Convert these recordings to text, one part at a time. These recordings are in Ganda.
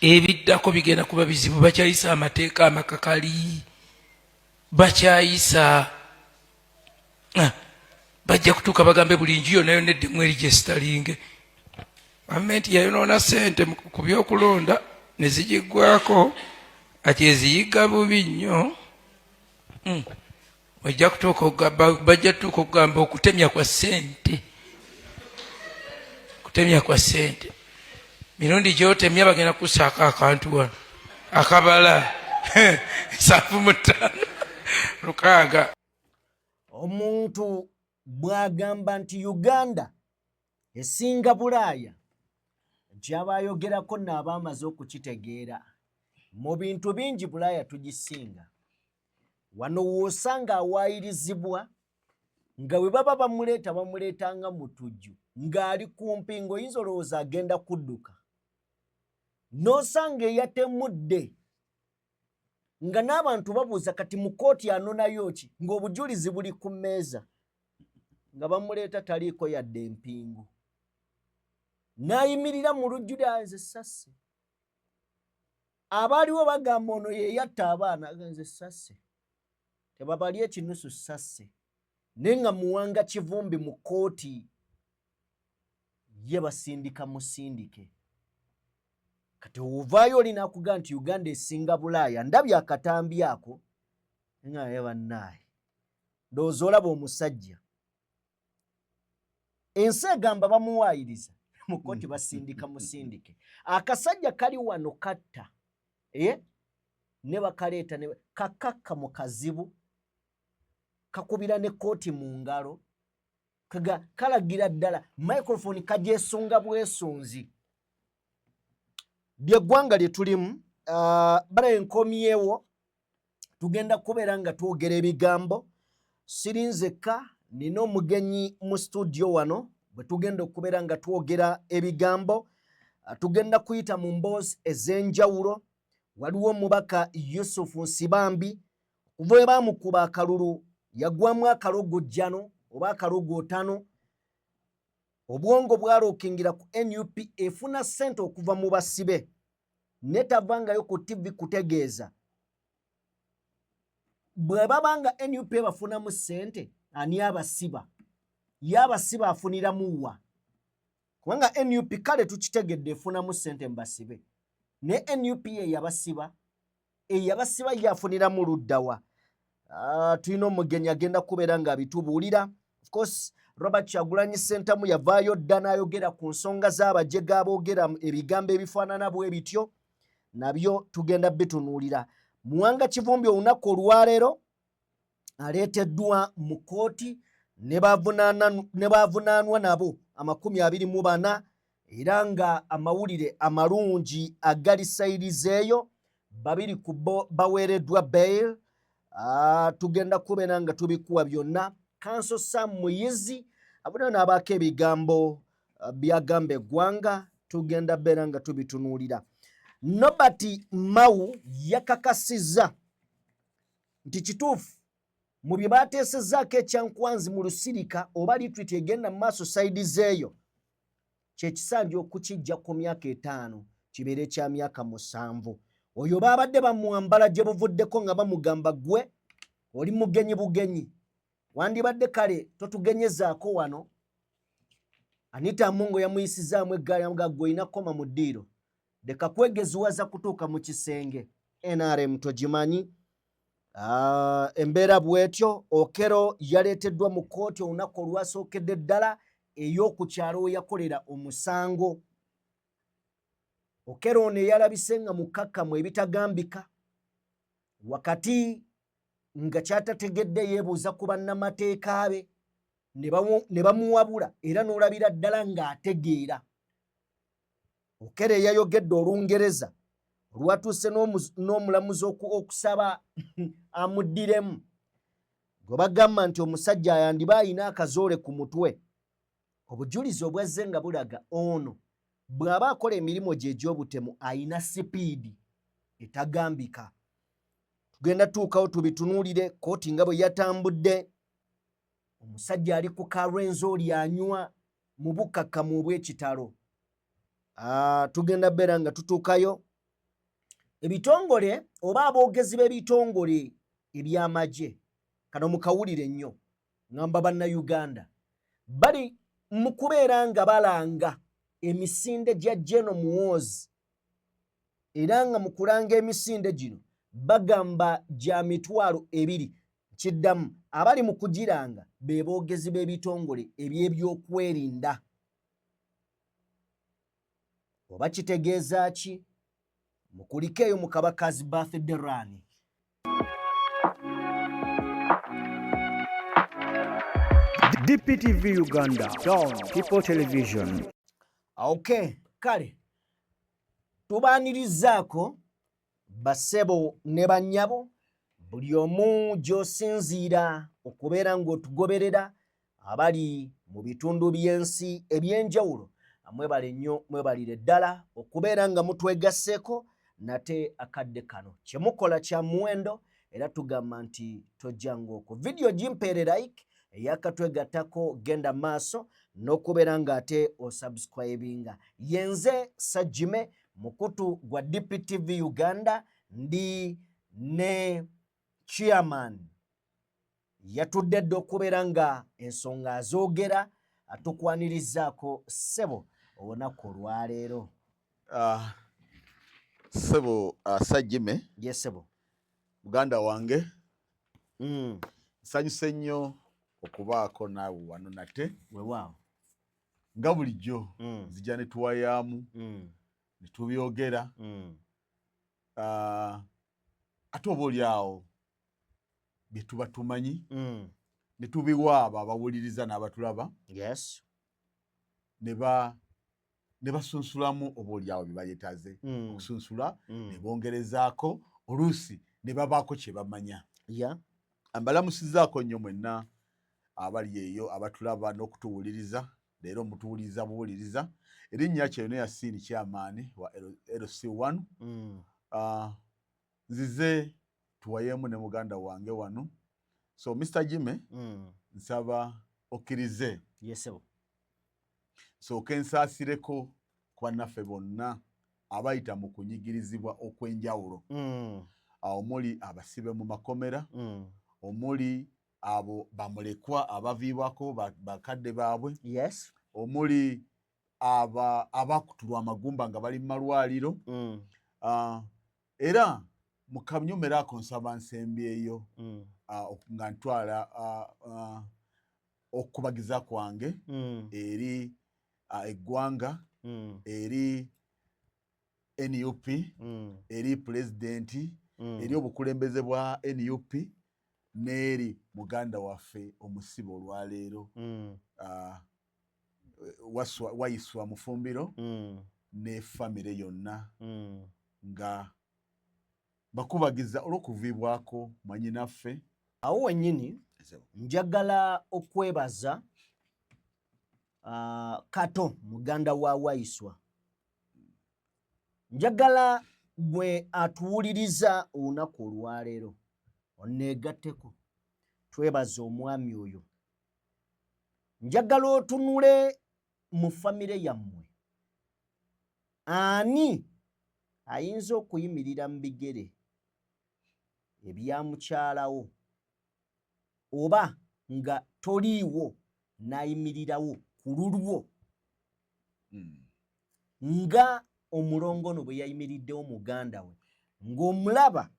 Ebiddako bigenda kuba bizibu. Bakyayisa amateeka amakakali, bakyayisa, ah, bajja kutuuka bagambe buli nju yonna yonna eddemu erigesitalinge. Gavumenti yayonoona sente ku byokulonda ne zigiggwako, ati eziyigga bubi nnyo. Ojja kutuuka, bajja tutuuka okugamba okutemya kwa ssente, kutemya kwa ssente. Mirundi gyotemya bagenda kusaako akantu wano akabala 75 6. Omuntu bw'agamba nti Uganda esinga Bulaaya, gy'aba ayogerako naaba amaze okukitegeera. Mu bintu bingi Bulaaya tugisinga. Wano w'osanga awaayirizibwa nga bwe baba bamuleeta, bamuleeta nga mutujju ng'ali ku mpingo, oyinza olowooza agenda kudduka, n'osanga eyatemudde nga n'abantu babuuza kati mu kkooti anonayo ki, ng'obujulizi buli ku mmeeza, nga bamuleeta taliiko yadde empingu, n'ayimirira mu lujjudde, nze sasse. Abaaliwo bagamba ono ye yatta abaana, nze sasse, tebabali ekinusu sasse. Naye nga Muwanga Kivumbi mu kkooti ye basindika musindike. Kati ovaayo oli n'akugaa nti Uganda esinga Bulaaya. Ndabye akatambi ako nga ye bannaaye, ndowooza olaba omusajja ensi egamba bamuwaayiriza mu kkooti, basindika musindike. Akasajja kali wano katta, eh? Ne bakaleeta ne kakakka mu kazibu, kakubira ne kkooti mu ngalo, kalagira ddala microphone kagyesunga bwesunzi. Lyeggwanga lye tulimu. Bala enkomyewo, tugenda kubeera nga twogera ebigambo. Siri nzekka, nina omugenyi mu studio wano bwe tugenda okubeera nga twogera ebigambo. Tugenda kuyita mu mboozi ez'enjawulo. Waliwo omubaka Yusufu Nsibambi, okuva we baamukuba akalulu yagwamu akalogojjano oba akalogootano, obwongo bwalookingira ku NUP efuna ssente okuva mu basibe, netavangayo ku TV kutegeeza bwe baba nga NUP bafunamu ssente. Ani abasiba? Ye abasiba afuniramu wa? Kubanga NUP kale tukitegedde efunamu ssente mu basibe, ne NUP ye yabasiba, eyabasiba ye afuniramu luddawa? Tulina omugenyi agenda kubeera ng'abitubuulira. Of course, Robert Kyagulanyi Ssentamu yavaayo dda n'ayogera ku nsonga z'abajega aboogera ebigambo ebifaanana bwe bityo, nabyo tugenda bitunuulira. Muwanga Kivumbi olunaku olwaleero aleeteddwa mu kkooti ne bavunaanwa nabo 24, era nga amawulire amalungi agalisayirizeeyo, babiri ku bo baweereddwa bail. Tugenda kubeera nga tubikuwa byonna. Kanso Sam Muyizi abunayo n'abaako ebigambo byagamba eggwanga, tugenda beera nga tubitunuulira. Nobert Mao yakakasizza nti kituufu mu bye baateesezzaako ekyankwanzi mu lusirika oba retreat egenda mu maaso side zeeyo, kyekisanja okukijja ku myaka 5 kibeere kya myaka 7. Oyo baabadde bamwambala gye buvuddeko nga bamugamba, gwe oli mugenyi bugenyi, wandibadde kale totugenyezaako wano. Anita Amongo yamuyisizaamu eggaali, amuga gwe olina kukoma mu ddiiro, leka kwegeziwaza kutuuka mu kisenge, NRM togimanyi. Embeera bwetyo. Okero yaleeteddwa mu kkooti olunaku olwasookedde ddala ey'oku kyalo we yakolera omusango. Okero ono eyalabise nga mukkakkamu ebitagambika, wakati nga kyatategedde yeebuuza ku bannamateeka be ne bamuwabula, era n'olabira ddala ng'ategeera. Okero eyayogedde Olungereza olwatuuse n'omulamuzi okusaba amuddiremu, gwe bagamba nti omusajja ayandiba ayina akazoole ku mutwe. Obujulizi obwazze nga bulaga ono bw'aba akola emirimu gye egy'obutemu ayina sipiidi etagambika. Tugenda tuukawo tubitunuulire kkooti nga bwe yatambudde. Omusajja ali ku Karwenzori anywa mu bukkakkamu obw'ekitalo. Tugenda beera nga tutuukayo. Ebitongole oba aboogezi b'ebitongole eby'amagye, kano mukawulire nnyo, ngamba Bannayuganda, bali mu kubeera nga balanga emisinde gya Geno Muhoozi, era nga mu kulanga emisinde gino bagamba gya 20,000. Kiddamu, abali mu kugiranga be boogezi b'ebitongole eby'ebyokwerinda. Oba kitegeeza ki? Mukulike eyo mu Kabaka's birthday run. DPTV Uganda, Dawn People Television. Okay, kale tubaanirizaako bassebo ne bannyabo, buli omu gy'osinziira okubeera ng'otugoberera, abali mu bitundu by'ensi eby'enjawulo, mwebale nnyo, mwebalire ddala okubeera nga mutwegasseeko nate akadde kano. Kye mukola kya muwendo, era tugamba nti tojjanga okwo. Vidiyo gimpeere like, eyakatwegattako genda maaso n'okubeera ng'ate osubscribinga. Yenze Sajime, mukutu gwa DPTV Uganda, ndi ne chairman, yatudde dda okubeera nga ensonga azoogera. Atukwanirizaako ssebo olunaku olwaleero. Ssebo Sajime. Ye ssebo. Muganda wange, nsanyuse nnyo okubaako naawe wano nate. Weewaawo. Nga bulijjo, nzija ne tuwayaamu, ne tubyogera, ate oba oli awo bye tuba tumanyi ne tubiwa abo abawuliriza n'abatulaba, ne basunsulamu oba oli awo bye bayetaaze okusunsula, ne bongerezaako, oluusi ne babaako kye bamanya. Mbalamusizaako nnyo mwenna abali eyo abatulaba n'okutuwuliriza leero. Mutuwuliriza buwuliriza. Erinnya Kyeyune Yasiini, kyamaani wa LC1. Nzize tuwayeemu ne muganda wange wano. So Mr Jime, nsaba okkirize Ye ssebo. Sooke nsaasireko ku bannaffe bonna abayita mu kunyigirizibwa okw'enjawulo, omuli abasibe mu makomera, omuli abo bamulekwa abaviibwako bakadde baabwe, omuli abakutulwa amagumba nga bali mu malwaliro. Era mu kanyomero ako nsaba nsembyeyo nga ntwala okubagiza kwange eri eggwanga, eri NUP, eri pulezidenti, eri obukulembeze bwa NUP, n'eri muganda waffe omusibe olwaleero, Wayiswa Mufumbiro, ne famire yonna, nga bakubagiza olw'okuviibwako mwanyinaffe. Awo wennyini njagala okwebaza Kato, muganda wa Waiswa. Njagala gwe atuwuliriza olunaku olwaleero oneegatteko twebaza omwami oyo. Njagala otunule mu famire yammwe, ani ayinza okuyimirira mu bigere ebya mukyalawo, oba nga toliiwo n'ayimirirawo ku lulwo, nga omulongono bwe yayimiriddewo muganda we ng'omulaba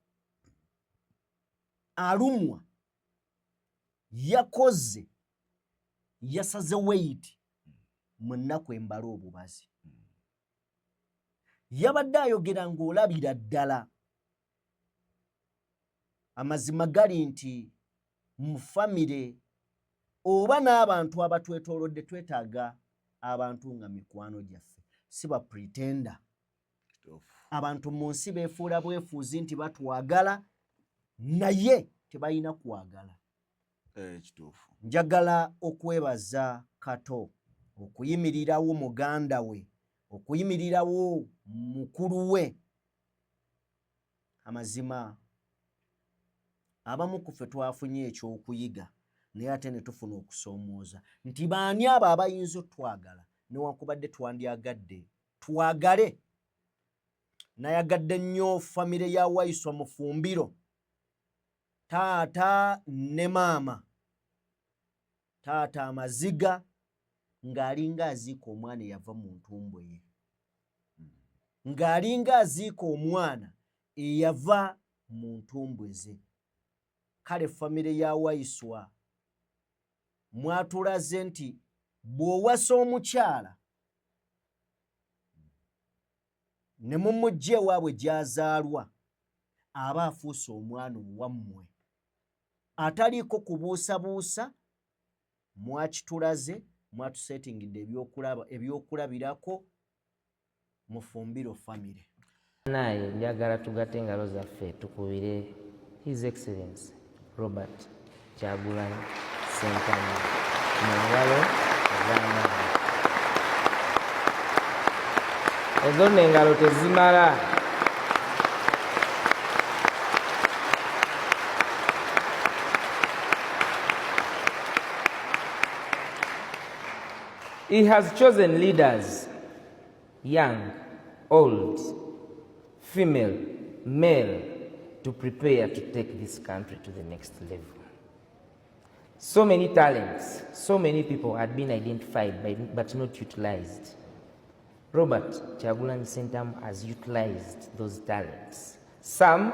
alumwa. Yakoze, yasaze weight mu nnaku embala obubazi. Yabadde ayogera ng'olabira ddala amazima gali nti mu famire oba n'abantu abatwetoolodde twetaaga abantu nga mikwano gyaffe, si ba pretender. Abantu mu nsi beefuula bwefuuzi nti batwagala, naye tebalina kwagala. Kituufu. Njagala okwebaza Kato okuyimirirawo muganda we, okuyimirirawo mukulu we. Amazima, abamu ku ffe twafunye ekyokuyiga, naye ate ne tufuna okusoomooza nti baani abo abayinza otwagala newankubadde twandyagadde twagale. Nayagadde nnyo famire ya Waiswa Mufumbiro, taata ne maama. Taata amaziga ng'alinga aziika omwana eyava mu ntumbwe ye, ng'alinga aziika omwana eyava mu ntumbwe ze. Kale famire ya Waiswa mwatulaze nti bw'owasa omukyala ne mumuggya ewaabwe gy'azaalwa, aba afuuse omwana owammwe ataliiko kubuusabuusa. Mwakitulaze, mwatusetingidde ebyokulabirako Mufumbiro famire. Naye njagala tugatte engalo zaffe tukubire His Excellency Robert Kyagulanyi Ssentamu mu ngalo ez'amaanyi. Ezo nno engalo tezimala. He has chosen leaders, young, old, female, male, to prepare to take this country to the next level. So many talents, so many people had been identified but not utilized. Robert Kyagulanyi Ssentamu has utilized those talents. Some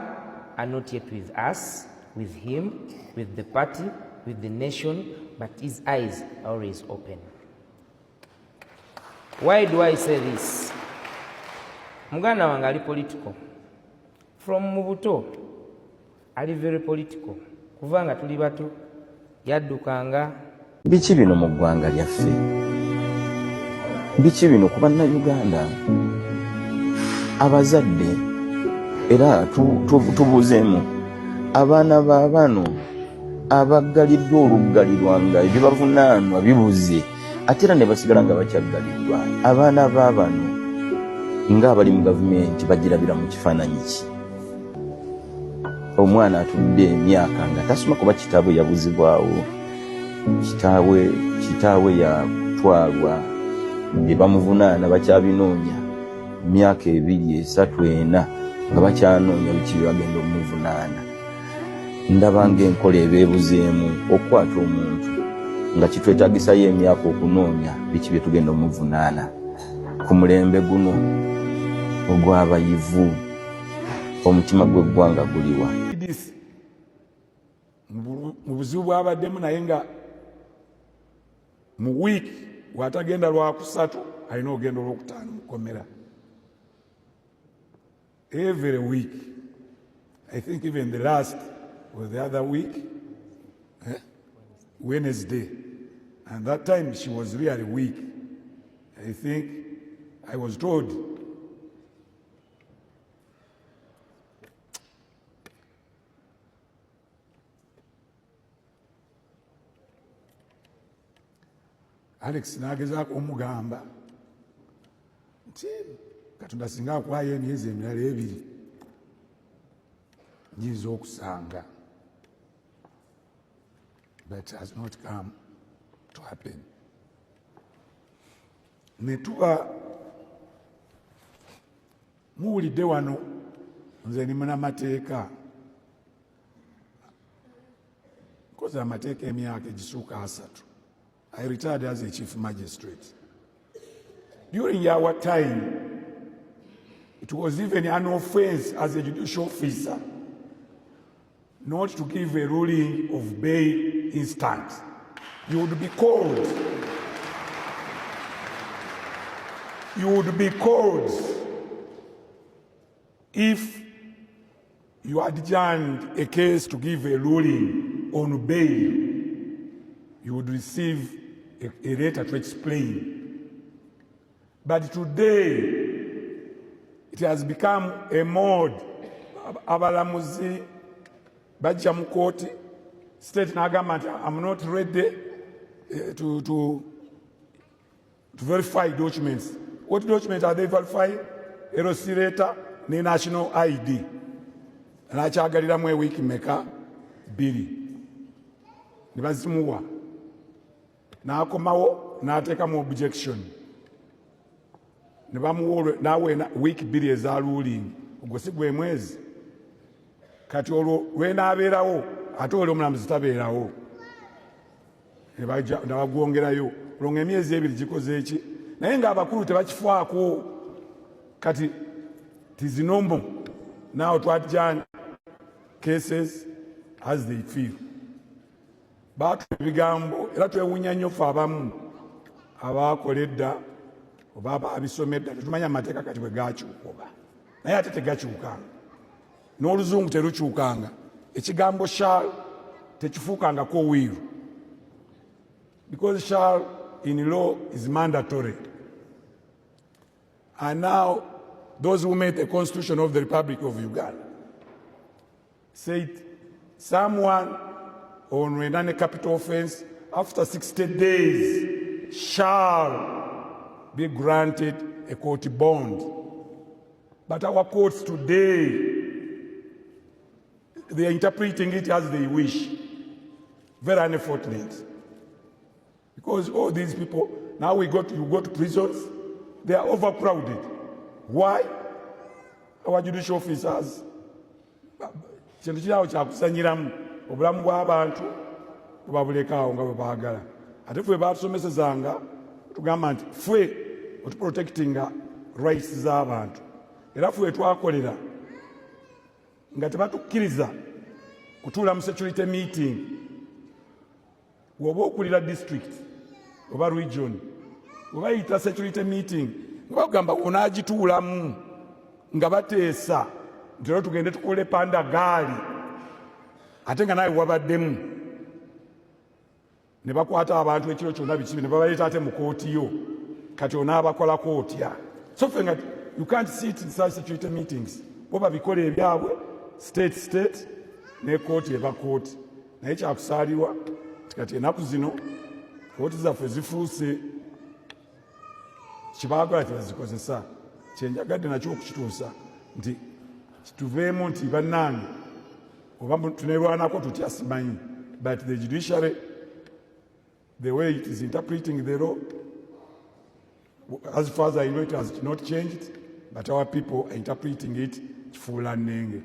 are not yet with us, with him, with the party, with the nation, but his eyes are always open. Why do I say this? Muganda wange ali political. From mu buto ali very political. Kuva nga tuli bato yaddukanga. Biki bino mu ggwanga lyaffe? Biki bino ku Bannayuganda? Abazadde era tubuuzeemu abaana ba bano abaggaliddwa oluggalirwa nga ebibavunaanwa bibuze ate era ne basigala nga bakyaggaliddwa. Abaana ba bano ng'abali mu gavumenti bagirabira mu kifaananyi ki? Omwana atudde emyaka nga tasoma kuba kitaabwe yabuzibwawo, kitaawe yatwalwa, bye bamuvunaana bakyabinoonya myaka 2, 3, 4 nga bakyanoonya biki bye bagenda omuvunaana. Ndaba ng'enkola ebeebuzeemu okukwata omuntu nga kitwetagisayo emyaka okunoonya biki bye tugenda omuvunaana. Ku mulembe guno ogw'abayivu, omutima gw'eggwanga guliwa? Edith, mu buzibu bw'abaddemu, naye nga mu wiiki bw'atagenda Lwakusatu alina ogenda Olwokutaano mukomera every week. I think even the last or the other week, Wednesday, and that time she was really weak. I think I was told Alex n'agezaako omugamba nti Katonda singa akwayo emyezi emirala 2 nyinza okusanga, but has not come to happen. Ne tuba muwulidde wano, nze ndi munamateeka, nkoze amateeka emyaka egisuuka 30. I retired as a chief magistrate. During our time, it was even an offense as a judicial officer not to give a ruling of bail instant. You would be called. You would be called if you adjourned a case to give a ruling on bail. You would receive a letter to explain. But today, it has become a mode. Abalamuzi bajja mu kooti, state n'agamba nti I'm not ready to verify documents. What documents are they verifying? LC letter ne national ID. N'akyagaliramu ewiiki meka? 2. Ne bazimuwa. N'akomawo n'ateekamu objection. Ne bamuwa naawe wiiki bbiri eza ruling, ogwo si gwe mwezi. Kati olwo lwenaabeerawo ate oli omulamuzi tabeerawo, ne bagwongerayo, olwo nga emyezi ebiri gikoze eki? Naye ng'abakulu tebakifaako. Kati tizinomo now to adjourn cases as they feel. Baatuwa ebigambo era twewunya nnyo ffe abamu abaakola edda oba abaabisoma edda, tetumanya amateeka kati bwe gakyuka oba, naye ate tegakyukanga, n'oluzungu terukyukanga. Ekigambo shall tekifuukangako will, because shall in law is mandatory. And now those who made the Constitution of the Republic of Uganda said someone on a capital offense after 60 days shall be granted a court bond. But our courts today, they are interpreting it as they wish. Very unfortunate. Because all these people, now you go to prisons, they are overcrowded. Why? Our judicial officers, kintu kirawo kyakusanyiramu obulamu bw'abantu, bwebabulekaawo nga bwe baagala. Ate ffe batusomesezanga tugamba nti ffe otuprotectinga rights z'abantu, era ffe twakolera nga tebatukkiriza kutuula mu security meeting. Bw'oba okulira district oba region, webayita security meeting nga bagamba onaagituulamu nga bateesa nti era tugende tukole panda gaali, ate nga naawe wabaddemu, ne bakwata abantu ekiro kyonna bikibi ne babaleeta ate mu kooti yo, kati onaabakolako otya? So ffe nga you can't sit in such security meetings. Bo babikola ebyabwe, state state ne kooti eba kooti. Naye kyakusaalirwa nti kati enaku zino kooti zaffe zifuuse kibaagala tebazikozesa. Kyenjagadde nakyo okukituusa nti kituveemu nti bannange, oba tunerwanako tutya simanyi, but the judiciary, the way it is interpreting the law, as far as I know, it has not changed, but our people are interpreting it kifuula nnenge.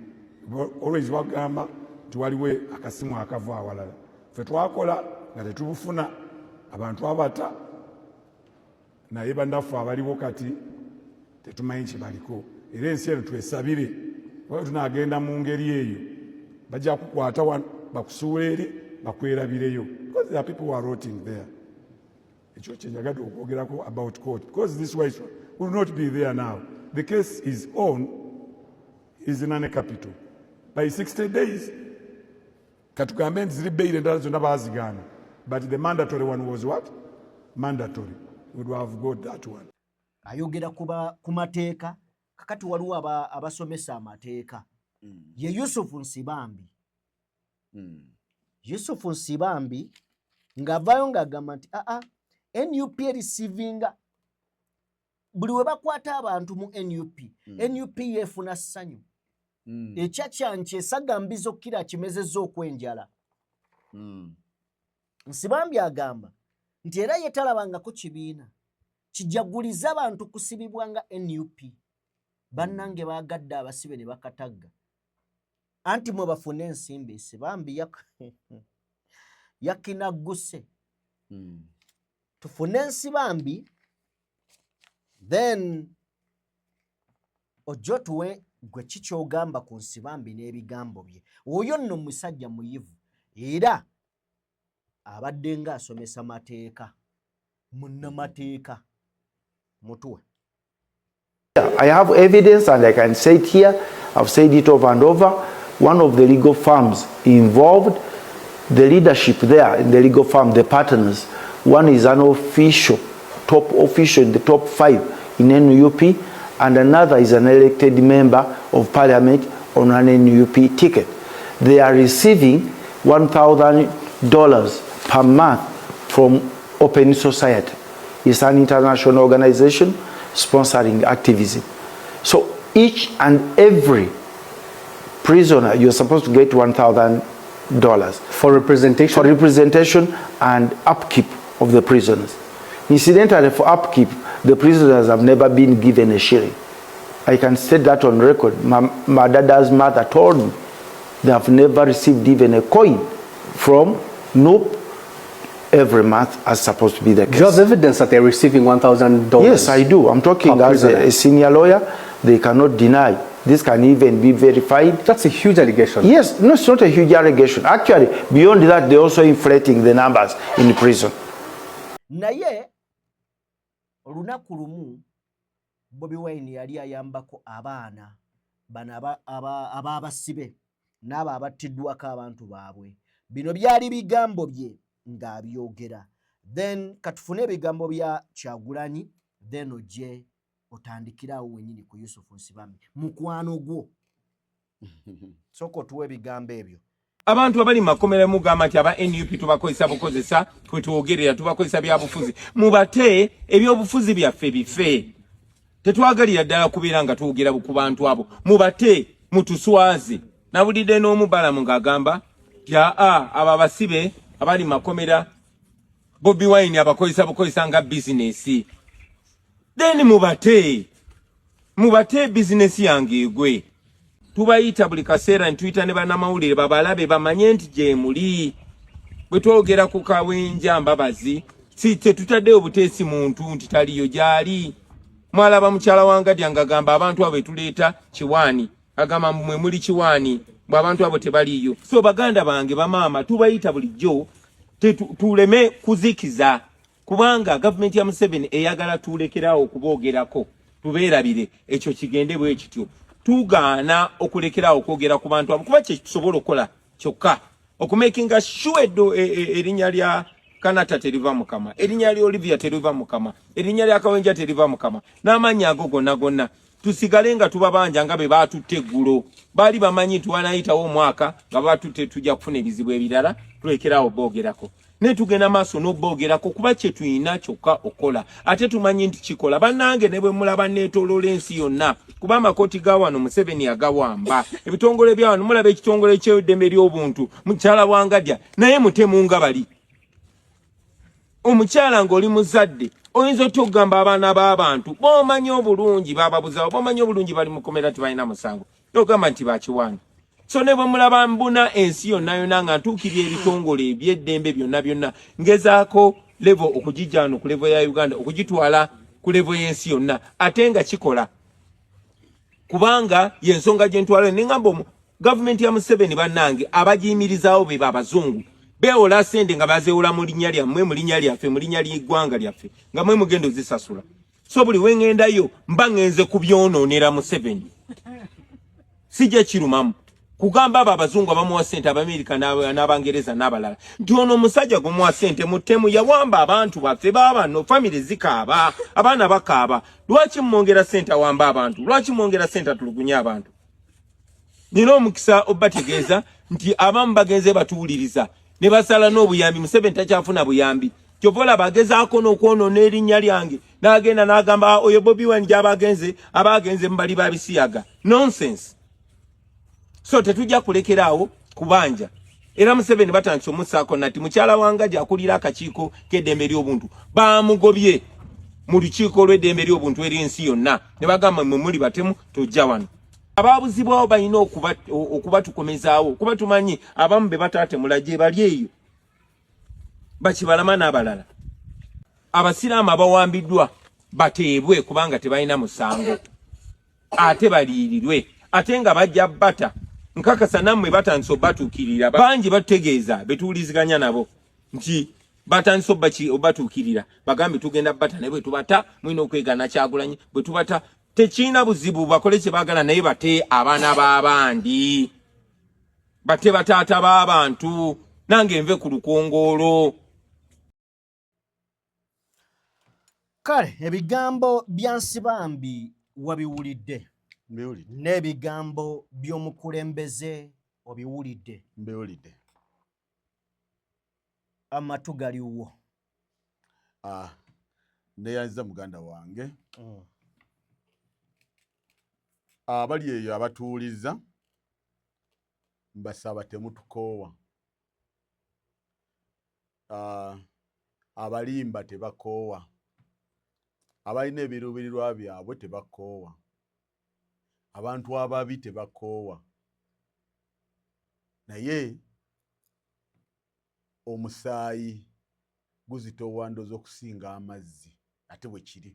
Always bagamba nti waliwo akasimu akava awalala. Ffe twakola nga tetubufuna, abantu abata, naye bannaffe abaliwo kati tetumanyi kyebaliko. Era ensi eno twesabire, oba tunagenda mu ngeri eyo, bajja kukwata wano bakusuula eri bakwerabireyo, because there are people who are rotting there. Ekyo kyenjagadde okwogerako about court, because this wife will not be there now. The case is on, is in a capital by 60 days. Katugambe nti ziri bail endala zonna bazigaana, but the mandatory one was what? Mandatory. We would have got that one. Ayogera ku mateeka. Kakati waliwo abasomesa amateeka, ye Yusufu Nsibambi. Yusufu Nsibambi ng'avaayo ng'agamba nti aa, NUP ereceivinga buli we bakwata abantu mu NUP. NUP yeefuna ssanyu. Ekyakyanki esagambiza okkira kimezezza okwenjala. Nsibambi agamba nti era ye talabangako kibiina kijaguliza bantu kusibibwa nga NUP. Bannange baagadde abasibe ne bakatagga, anti mwe bafune ensimbi. Nsibambi yakinagguse. Tufune Ensibambi, then ojja otuwe gwe kikyogamba ku Nsibambi n'ebigambo bye. Oyo nno musajja muyivu, era abadde ng'asomesa mateeka, munnamateeka mutuwe. I have evidence and I can say it here. I've said it over and over. One of the legal firms involved, the leadership there in the legal firm, the partners, one is an official, top official in the top five in NUP, and another is an elected member of parliament on an NUP ticket. They are receiving $1,000 per month from Open Society. It's an international organization sponsoring activism. So each and every prisoner, you're supposed to get $1,000 For representation? For representation and upkeep of the prisoners. Incidentally, for upkeep, The prisoners have never been given a shilling. I can state that on record. Madada's mother told me they have never received even a coin from NUP every month, as supposed to be the case. Do you have evidence that they're receiving $1,000? Yes, I do. I'm talking as a senior lawyer. They cannot deny. This can even be verified. That's a huge allegation. Yes, no, it's not a huge allegation. Actually, beyond that, they're also inflating the numbers in prison. Naye olunaku lumu Bobi Wine yali ayambako abaana bano ab'abasibe n'abo abattiddwako abantu baabwe. Bino byali bigambo bye ng'abyogera. Then katufune ebigambo bya Kyagulanyi, then ojje otandikirawo wenyini ku Yusufu Nsibambi mukwano gwo. Sooka otuwa ebigambo ebyo. Abantu abali makomera mugamba nti aba NUP tubakozesa bukozesa, kwetwogerera tubakozesa byabufuzi. Mubate ebyobufuzi byaffe bife. Tetwagalira ddala kubeera nga twogera ku bantu abo. Mubate mutuswaze. Nawulidde n'omubalamu ng'agamba nti aa abo abasibe abali makomera Bobi Wine abakozesa bukozesa nga bizinesi. Then mubate bizinesi yange egwe. Tubayita buli kaseera ntuyita ne bannamawulire babalabe bamanye nti gye muli. Bwe twogera ku Kawenja Mbabazi, si tetutaddeyo buteesi muntu nti taliyo gy'ali. Mwalaba mukyala wa Ngadya ng'agamba abantu abo betuleeta kiwaani, agamba mwe muli kiwaani, bwe abantu abo tebaliiyo. So baganda bange bamaama tubayita bulijjo tuleme kuzikiza, kubanga gavumenti ya Museveni eyagala tulekerawo okuboogerako, tubeerabire ekyo kigende bwe kityo. Tugaana okulekerawo okwogera ku bantu abo kuba kye tusobola okukola kyokka okumakinga sure erinnya lya Kanata teriva Mukama, erinnya lya Olivia teriva Mukama, erinnya lya Kawenja teriva Mukama, n'amannya ago gonna gonna tusigale nga tubabanja nga be baatutte eggulo. Baali bamanyi nti wanayitawo omwaka nga baatutte tujja kufuna ebizibu ebirala, tulekerawo boogerako. Naye tugenda maaso n'oboogerako kuba kye tulina kyokka okukola, ate tumanyi nti kikola. Bannange ne bwe mulaba neetooloola ensi yonna, kuba amakooti ga wano Museveni agawamba, ebitongole bya wano mulaba ekitongole ky'eddembe ly'obuntu, mukyala wa Ngadya naye mutemu nga bali. Omukyala ng'oli muzadde oyinza otya okugamba abaana b'abantu b'omanyi obulungi bababuzawo, b'omanyi obulungi bali mu kkomera tebalina musango, n'ogamba nti bakiwaani. So ne bwe mulaba mbuna ensi yonna yonna nga ntuukirira ebitongole eby'eddembe byonna byonna, ngezaako level okugijja wano ku level ya Uganda okugitwala ku level y'ensi yonna, ate nga kikola kubanga y'ensonga gye ntwala. Ne ngamba gavumenti ya Museveni bannange abagiyimirizaawo be abazungu beewola ssente nga bazeewola mu linnya lyammwe, mu linnya lyaffe, mu linnya ly'eggwanga lyaffe, nga mwe mugenda ozisasula. So buli we ŋŋendayo mba ŋŋenze kubyonoonera Museveni, sijja kirumamu kugamba abo abazungu abamuwa ssente, Abamerika n'Abangereza n'abalala, nti ono omusajja gumuwa ssente mutemu, yawamba abantu baffe, baabano famire zikaaba, abaana bakaaba, lwaki mumwongera ssente awamba abantu, lwaki mwongera ssente atulugunye abantu? Nina omukisa obategeeza nti abamu bagenze batuwuliriza ne basala n'obuyambi. Museveni takyafuna buyambi, kyova olaba agezaako n'okwonoona erinnya lyange n'agenda n'agamba oyo Bobi Wine gy'aba agenze, aba agenze mu bali ba bisiyaga. Nonsense. So tetujja kulekeraawo kubanja. Era Museveni batandise omussaako nati mukyala wa Ngadya akulira akakiiko k'eddembe ly'obuntu baamugobye mu lukiiko lw'eddembe ly'obuntu ery'ensi yonna, ne bagamba mwe muli batemu tojja wano. Abaabuzibwawo balina okubatukomezaawo kuba tumanyi abamu be bataatemula gye bali eyo bakibalama n'abalala. Abasiraamu abawambiddwa bateebwe kubanga tebalina musango, ate baliyirirwe, ate nga bajja bata. Nkakasa nammwe batandise obatuukirira, bangi batutegeeza betuwuliziganya nabo nti batandise obatuukirira, bagambe tugenda bata, naye bwe tubata mulina okwegaana Kyagulanyi, bwe tubata tekirina buzibu, bakole kye baagala, naye bate abaana b'abandi, bate bataata b'abantu, nange nve ku lukongoolo. Kale ebigambo bya Nsibambi wabiwulidde, n'ebigambo by'omukulembeze obiwulidde. Mbiwulidde. Amatu galiwo. Neyanziza muganda wange. Abali eyo abatuwuliza mbasaba temutukoowa. Abalimba tebakoowa. Abalina ebiruubirirwa byabwe tebakoowa. Abantu ababi tebakoowa. Naye omusaayi guzitoowa ndooza okusinga amazzi ate bwe kiri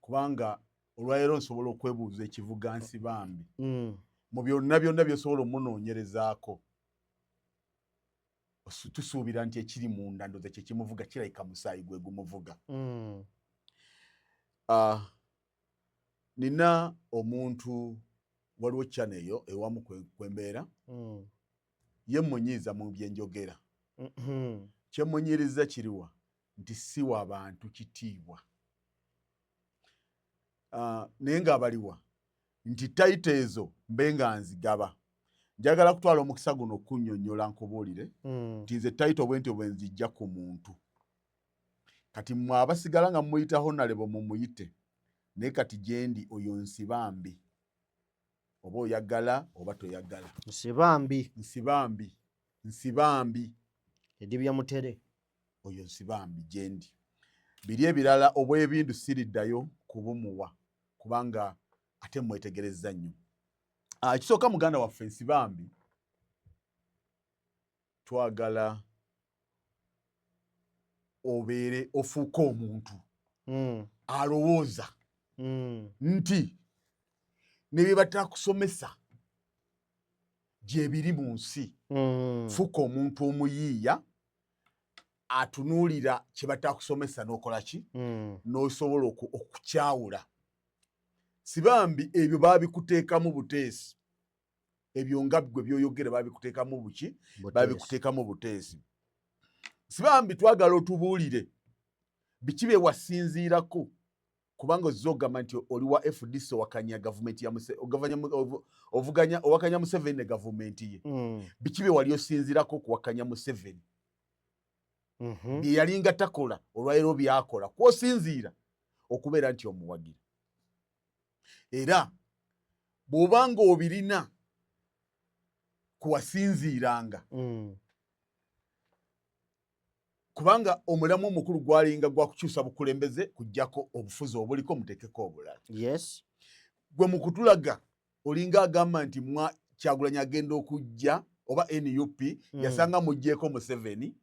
kubanga olwaleero nsobola okwebuuza ekivuga Nsibambi mm. mu byonna byonna byosobola omunoonyerezaako tusuubira nti ekiri munda ndoza kyekimuvuga kirabika musaayi gwe gumuvuga mm. uh, nina omuntu waliwo channel eyo ewamu kwembeera mm. ye munyiiza mu byenjogera mm -hmm. kyemunyiriza kiriwa nti siwa bantu kitiibwa uh, naye ng'abaliwa nti tayito ezo mbe nga nzigaba njagala kutwala omukisa guno okunyonyola nkubuulire mm. nti nze tayito bwentyo bwe nzijja ku muntu kati mwe abasigala nga mumuyita honalebo mumuyite naye kati gyendi oyo nsibambi oba oyagala oba toyagala nsibambi nsibambi nsibambi edibya mutere oyo nsibambi gyendi biri ebirala obwebindu siriddayo kubumuwa kubanga ate mwetegerezza nnyo ah, ekisooka muganda waffe nsibambi twagala obeere ofuuke omuntu mm. alowooza mm. nti nebye batakusomesa gyebiri mu nsi mm. fuuka omuntu omuyiiya atunuulira kye batakusomesa n'okola ki mm. n'osobola okukyawula sibambi ebyo babikuteekamu buteesi ebyo nga gwe byoyogera babikuteekamu buki babikuteekamu buteesi sibambi twagala otubuulire biki bye wasinziirako kubanga ozze ogamba nti oli wa fdc owakanya gavumenti ya ovuganya owakanya museveni ne gavumenti ye mm. biki bye wali osinziirako okuwakanya museveni mm -hmm. bye yalinga takola olwaliro byakola kwosinziira okubeera nti omuwagira era bw'oba nga obirina kuwasinziiranga mm. kubanga omulamu omukulu gwalinga gwa kukyusa bukulembeze kujjako obufuzi obuliko muteekeko obulala yes gwe mu kutulaga olinga agamba nti mwa kyagulanyi agenda okujja oba nup mm. yasanga mugjeeko museveni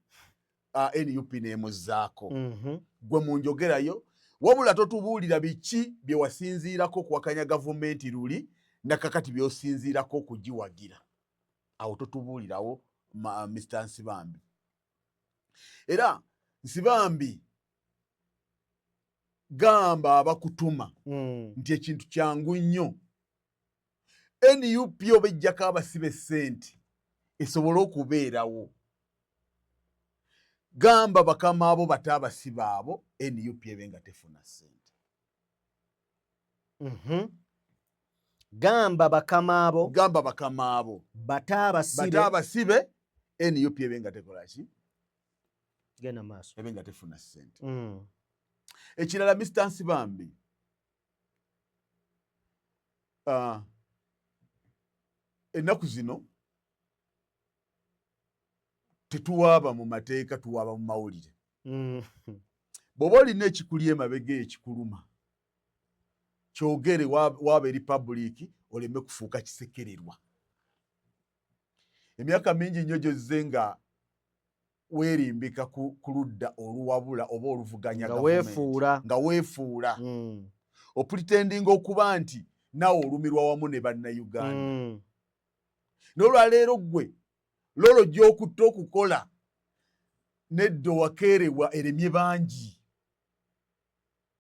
uh, nup nemuzaako mm -hmm. gwe mu njogerayo wabula totubuulira biki bye wasinziirako okuwakanya gavumenti luli nakakati byosinziirako okugiwagira awo totubuulirawo Mr Nsibambi era Nsibambi gamba abakutuma mm. nti ekintu kyangu nnyo nup oba ejjako abasibe sente esobole okubeerawo gamba bakama abo bate abasibe abo nup ebe nga tefuna sente mm -hmm. gamba bakama abo gamba bakama abo bate abasibe bate abasibe nup ebe nga tekola ki genda maaso ebe nga tefuna sente mm. ekirala Mr Nsibambi uh, ennaku zino tetuwaaba mu mateeka tuwaaba mu mawulire mm. bw'oba olina ekikuli emabega ekikuluma kyogere waaba eri public oleme kufuuka kisekererwa emyaka mingi nnyo gyozze nga weerimbika ku ludda oluwabula oba oluvuganya nga weefuula mm. opretendinga okuba nti naawe olumirwa wamu ne bannayuganda mm. n'olwaleero ggwe lolo gy'okutta okukola nedda owakeerewa eremye bangi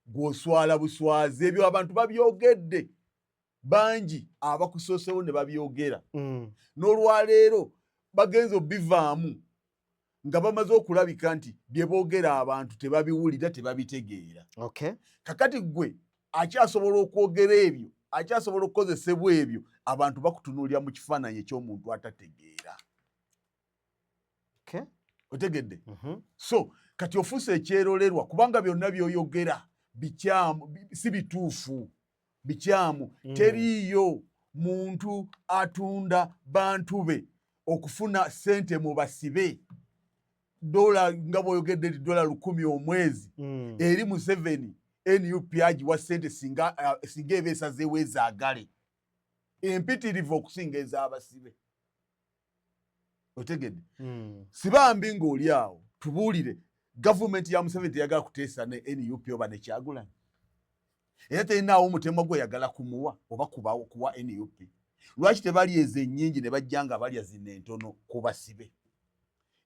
gw'oswala buswazi ebyo abantu babyogedde bangi abakusoosewo ne babyogera mm. n'olwaleero bagenza obivaamu nga bamaze okulabika nti bye boogera abantu tebabiwulira tebabitegeera okay. kakati gwe akyasobola okwogera ebyo akyasobola okukozesebwa ebyo abantu bakutunuulira mu kifaananyi eky'omuntu atategeera okay. otegedde mm -hmm. so kati ofuuse ekyerolerwa kubanga byonna byoyogera bikyamu si bituufu bikyamu mm. teriiyo muntu atunda bantu be okufuna sente mu basibe dola nga bwoyogedde nti dola lukumi omwezi mm. eri museveni Nup agiwa sente singa eh, singa eba esazeewo ezaagale empitirivu okusinga ez'abasibe otegedde hmm. sibambi ng'oli awo tubuulire gavumenti ya museveni teyagala kuteesa ne nup oba nekyagulanyi era terinaawo omutemwa gweyagala kumuwa oba kuwa nup lwaki tebali ezo ennyingi ne bajja nga balya zino entono ku basibe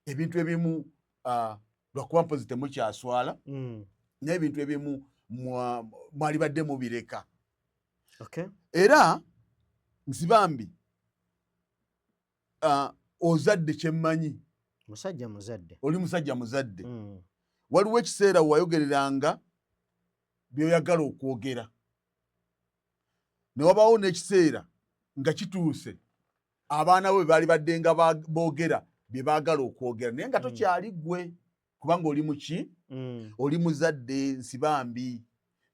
ebintu ebimu uh, lwakuba mpozi temukyaswala mm. naye ebintu ebimu mwalibadde mubireka okay. era nsibambi uh, ozadde kyemmanyi musajja muzadde oli musajja muzadde mm. waliwo ekiseera wewayogereranga byoyagala okwogera newabaawo n'ekiseera nga kituuse abaana bo bebaali badde nga boogera bye baagala okwogera naye nga mm. tokyali ggwe kubanga oli muki mm. oli muzadde nsibambi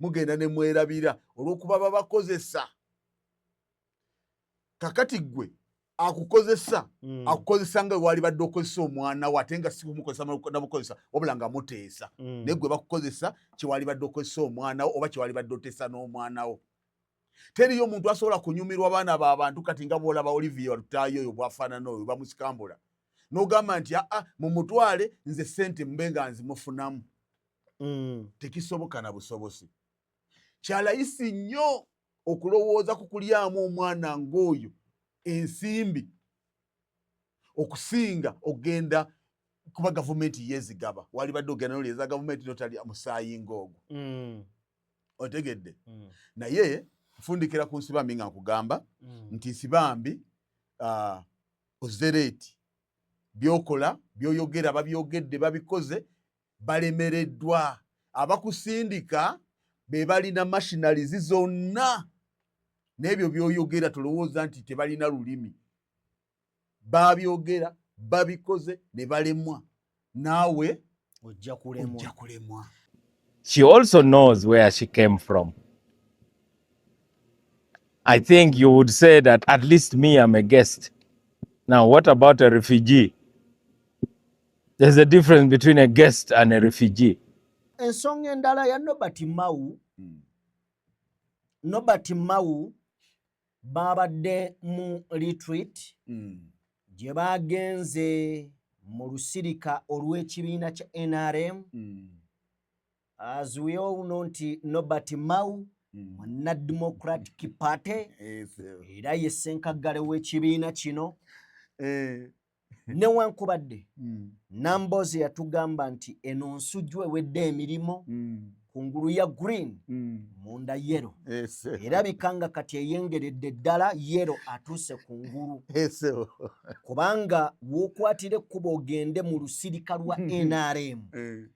mugenda ne mwerabira olw'okuba babakozesa kakati ggwe akukozesa mm. akukozesa nga walibadde okozesa omwana wo ate nga sikumukozesa namukozesa wabula nga muteesa mm. naye gwe bakukozesa kyewalibadde okozesa omwana wo oba kyewalibadde oteesa n'omwana wo teriyo omuntu asobola kunyumirwa baana babantu kati nga bwolaba olivia lutaayo oyo bwafaanana oyo bamusikambula nogamba nti aa mumutwale nze sente mube nga nzimufunamu mm. tekisoboka na busobosi kyalayisi nnyo okulowooza ku kulyamu omwana ng'oyo ensimbi okusinga okugenda kuba gavumenti yezigaba walibadde ogenda nolyeza gavumenti notalya musaayi ng'ogwo mm. otegedde mm. naye nfundikira ku nsibambi nga nkugamba mm. nti nsibambi uh, ozereeti byokola byoyogera babyogedde babikoze balemereddwa abakusindika be balina machineries zonna n'ebyo by'oyogera tolowooza nti tebalina lulimi babyogera babikoze ne balemwa naawe ojja kulemwa She also knows where she came from. I think you would say that at least me, I'm a guest. Now, what about a refugee? There's a difference between a guest and a refugee. Ensonga endala ya Nobert Mao mm. Nobert Mao babadde mu retreat mm. gye bagenze mu lusirika olw'ekibiina kya NRM mm. As we all know nti Nobert Mao mm. munna Democratic Party era ye ssenkaggale w'ekibiina kino eh. Newankubadde mm. Nambooze yatugamba nti eno nsujju ewedde emirimu mm. kungulu ya green mm. munda yero erabika nga kati eyengeredde ddala yero atuuse ku ngulu kubanga w'okwatira ekkubo ogende mu lusirika lwa NRM eh.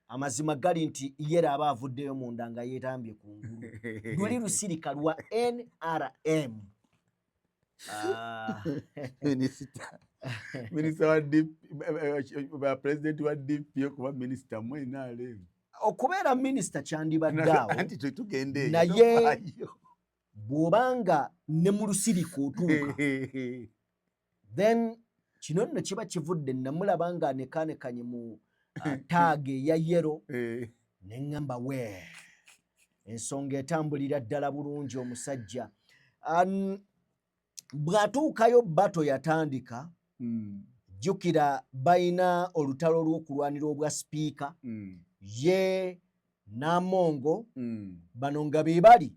Amazima gali nti yera aba avuddeyo munda nga yeetambye ku ngulu luli lusirika lwa NRM. Ah. Minisita wa DP, eh, eh, eh, president wa DP okuba minisita mu NRM. Okubeera minisita kyandibadde awo naye bw'obanga ne mu lusirika otuuka then kino nno kiba kivudde namulaba nga anekanekanye mu uh, tag eya yero eh. ne ŋŋamba we ensonga etambulira ddala bulungi omusajja bw'atuukayo bato yatandika hmm. jjukira balina olutalo lw'okulwanira obwa sipiika hmm. ye n'amongo hmm. bano nga be bali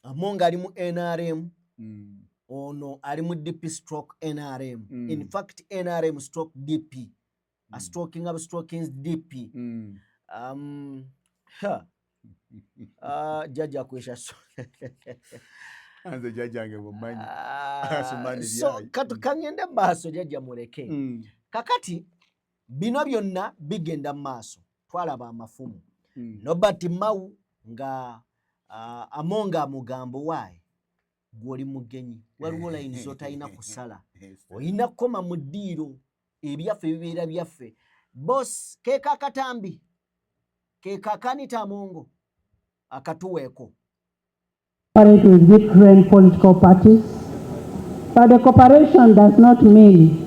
Amongo ali mu NRM mm. ono ali mu DP stroke NRM mm. in fact NRM stroke DP mm. a stroking up strokings DP mm. um, ha. Uh, jajja kwesha so nze jajjange mumanyi ah, so katu kangende maaso jajja muleke mm. Kakati bino byonna bigenda mu maaso twalaba amafumu mm. Nobert Mao nga uh, Amonga amugambo waayi gwoli mugenyi waliwo layini zotalina kusala olina kukoma mu ddiiro ebyaffe bibeera byaffe bos keeka akatambi keeka akanita Amongo akatuweeko Cooperate with different political parties. But the cooperation does not mean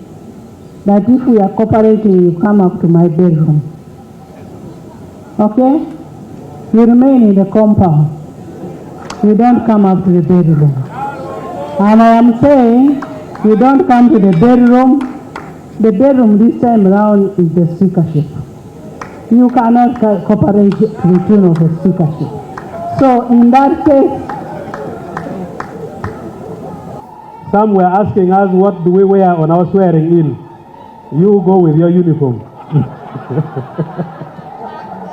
that if we are cooperating, you come up to my bedroom. Okay? You remain in the compound. You don't come up to the bedroom. And I am saying, you don't come to the bedroom. The bedroom this time round is the speakership. You cannot cooperate to the tune of the speakership. So in that case, Some were asking us what do we wear on our swearing in. You go with your uniform.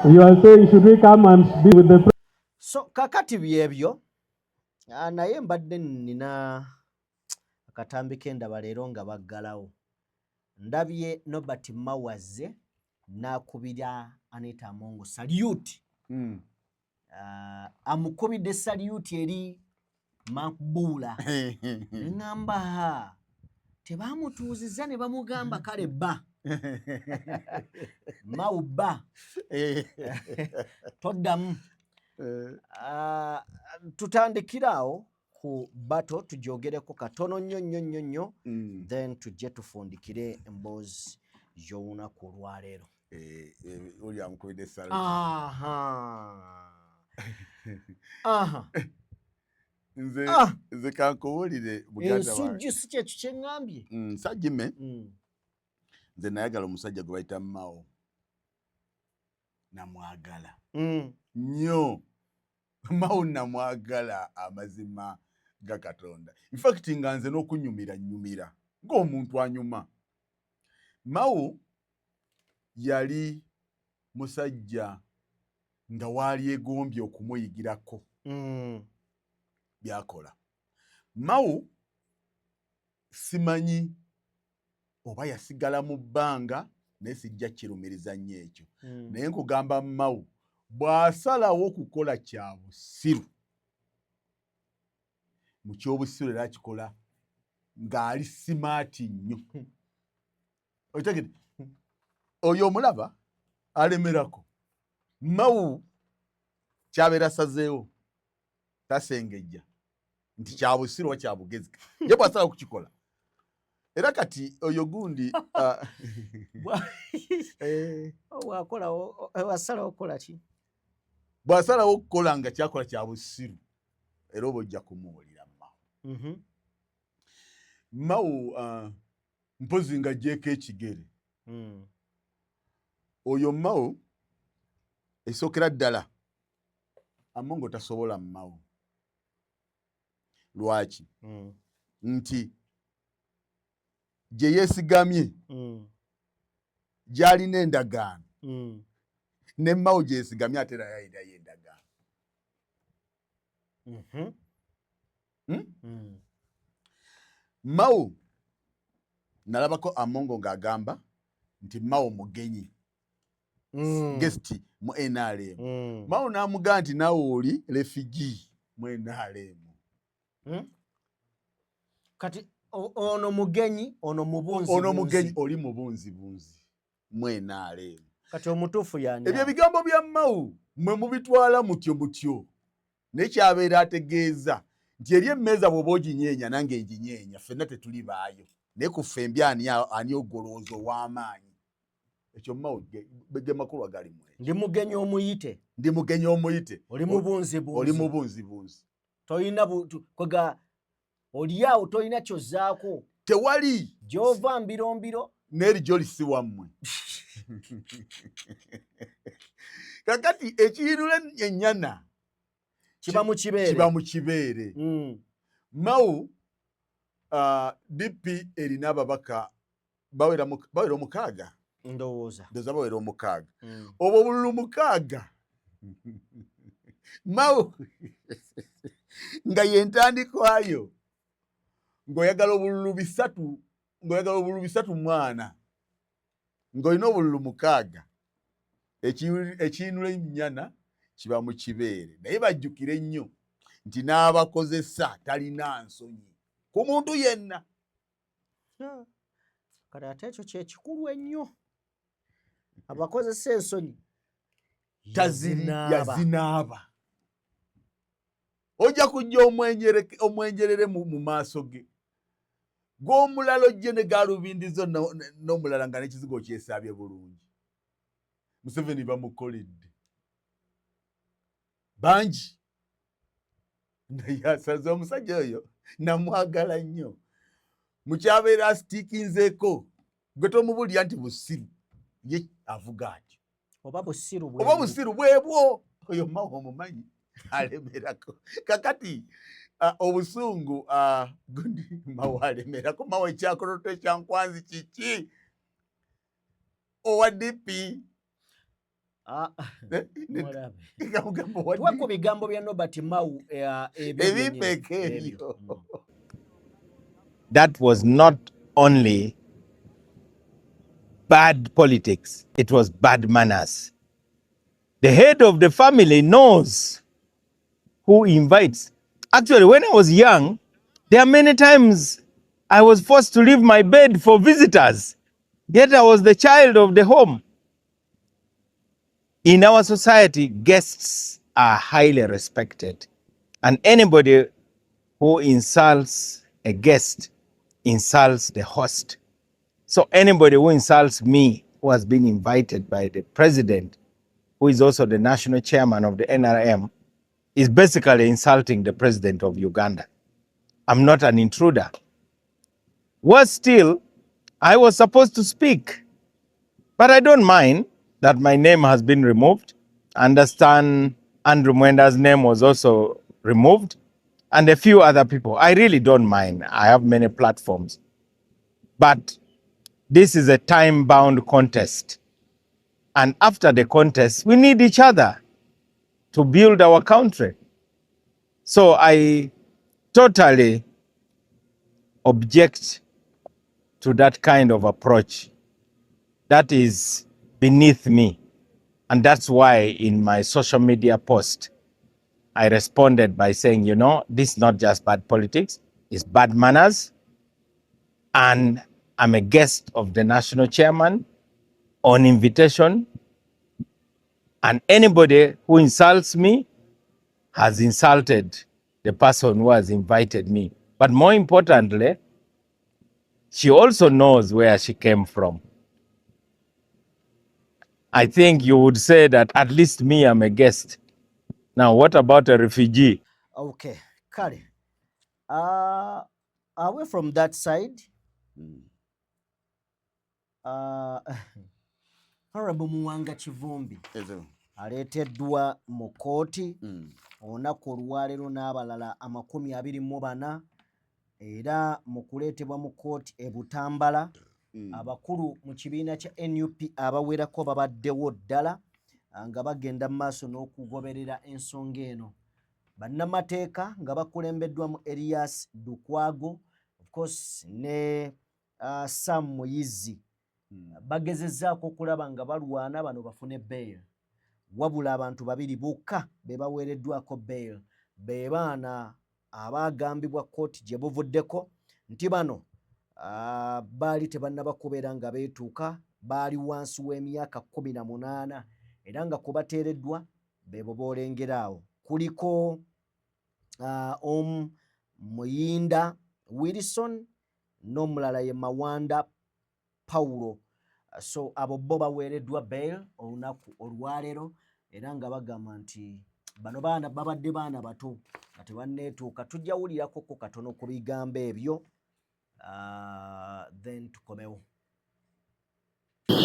You are saying should we come and be with the So kakati byebyo ah, naye mbadde nina akatambi k'endaba leero nga baggalawo ndabye Norbert Mao azze n'akubira Anita Among salute. Amukubidde salute eri Makbuula ne ŋŋamba ha tebamutuuzizza ne bamugamba kale bba Mao bba toddamu. Tutandikire awo ku bato tugyogereko katono nnyo nnyo nnyo nnyo, then tujje tufundikire emboozi y'olunaku olwaleero. Eh, eh, oli amukubidde salute. Aha. Nze Ah! nze kankubuulire muganda wange. Ensujju si kyekyo kye ŋŋambye. Sajime nze nayagala omusajja gwe bayita Mao, namwagala nnyo Mao, namwagala amazima ga Katonda. Infact nga nze n'okunyumira nnyumira ng'omuntu anyuma. Mao yali musajja nga waali egombye okumuyigirako byakola. Mao simanyi oba yasigala mu bbanga, naye sijja kirumiriza nnyo ekyo. Naye nkugamba Mao bw'asalawo okukola kya busiru, mu kyobusiru era akikola ng'ali smart nnyo. Okitegedde? Oyo omulaba alemerako. Mao kyabeera asazeewo tasengejja nti kyabusiru oba kyabugezi, ye bw'asalawo okukikola. Era kati oyo gundi Bwakolawo, wasalawo okukola ki? Bw'asalawo okukola nga kyakola kya busiru, era oba ojja kumuwulira Mao. Mao mpozi nga gyeko ekigere. Oyo Mao esookera ddala Amongo tasobola Mao. Lwaki? Nti gye yeesigamye gy'alina endagaano ne Mao gyesigamye ate era yayinayo endagaano. Hmm? Mao nalabako Amongo ng'agamba nti Mao mugenyi, guest mu NRM. Mao n'amugamba nti naawe oli refugee mu NRM. Kati ono mugenyi, ono mubunzi. Ono mugenyi, oli mubunzibunzi mu NRM. Kati omutuufu yani? Ebyo ebigambo bya Mao mwe mubitwala mutyo mutyo, naye kyabeera ategeeza nti eri emmeeza bw'oba oginyeenya nange nginyeenya, ffenna tetuli baayo, naye ku ffembi ani ani ogolooza ow'amaanyi? Ekyo Mao ge makulu agali mu ekyo. Ndi mugenyi omuyite. Ndi mugenyi omuyite. Oli mubunzibunzi. Oli mubunzibunzi. Tolina kwega oli awo tolina kyozzaako. Tewali. Gy'ova mbirombiro. N'eri gy'oli si wammwe. Kakati ekiyinula ennyana kiba mu kibeere. Kiba mu kibeere. Mao DP erina ababaka bawera bawera 6. Ndowooza. Ndowooza bawera 6. Obwo bululu 6, Mao nga yentandikwayo ng'oyagala obululu 3, ng'oyagala obululu 3 mwana ng'olina obululu 6, ekiyinula ennyana kiba mu kibeere. Naye bajjukire nnyo nti n'abakozesa talina nsonyi ku muntu yenna. Kati ate ekyo kyekikulu ennyo, abakozesa ensonyi Taziri yazinaaba. Ojja kujja omwenjerere mu maaso ge g'omulala, ojje ne galubindi zo n'omulala nga n'ekizigo okyesaabye bulungi. Museveni bamukoledde. Bangi naye asaze omusajja oyo namwagala nnyo mukyabeera asitiikinzeeko gwe tomubulira nti busiru ye avuga atyo oba busiru oba busiru bwebwo oyo mawo omumanyi alemerako kakati obusungu gundi mawo alemerako mawo ekyakoloto ekyankwanzi kiki owa dp ah, eh, tuwe ku bigambo bya Norbert Mao eh, ebipeka ebyo mm. That was not only bad politics, it was bad manners. The head of the family knows who invites. Actually, when I was young, there are many times I was forced to leave my bed for visitors. Yet I was the child of the home. In our society, guests are highly respected. And anybody who insults a guest insults the host. So anybody who insults me, who has been invited by the president, who is also the national chairman of the NRM, is basically insulting the president of Uganda. I'm not an intruder. Worse still, I was supposed to speak, but I don't mind that my name has been removed. Understand Andrew Mwenda's name was also removed, and a few other people. I really don't mind. I have many platforms. But this is a time-bound contest. And after the contest, we need each other to build our country. So I totally object to that kind of approach. That is beneath me. And that's why in my social media post, I responded by saying, you know, this is not just bad politics, it's bad manners. And I'm a guest of the national chairman on invitation. And anybody who insults me has insulted the person who has invited me. But more importantly, she also knows where she came from. I think you would say that at least me, I'm a guest. Now, what about a refugee? Okay, kale. Away from that side, Honorable Muwanga Kivumbi aleeteddwa mu kkooti olunaku olwaleero n'abalala 24 era mu kuleetebwa mu kkooti e Butambala abakulu mu kibiina kya NUP abawerako babaddewo ddala nga bagenda mu maaso n'okugoberera ensonga eno. Bannamateeka nga bakulembeddwamu Erias Lukwago, of course, ne Sam Muyizzi bagezezzaako okulaba nga balwana bano bafune bail, wabula abantu babiri bokka be baweereddwako bail, be baana abaagambibwa kkooti gye buvuddeko nti bano baali tebannaba kubeera nga beetuuka, baali wansi w'emyaka 18 era nga kubateereddwa beebo boolengera awo kuliko omu Muyinda Wilson n'omulala ye Mawanda Paulo. So abo bo baweereddwa bail olunaku olwaleero era nga bagamba nti bano baana babadde baana bato nga tebanneetuuka. Tujja wulirako ko katono ku bigambo ebyo then tukomewo.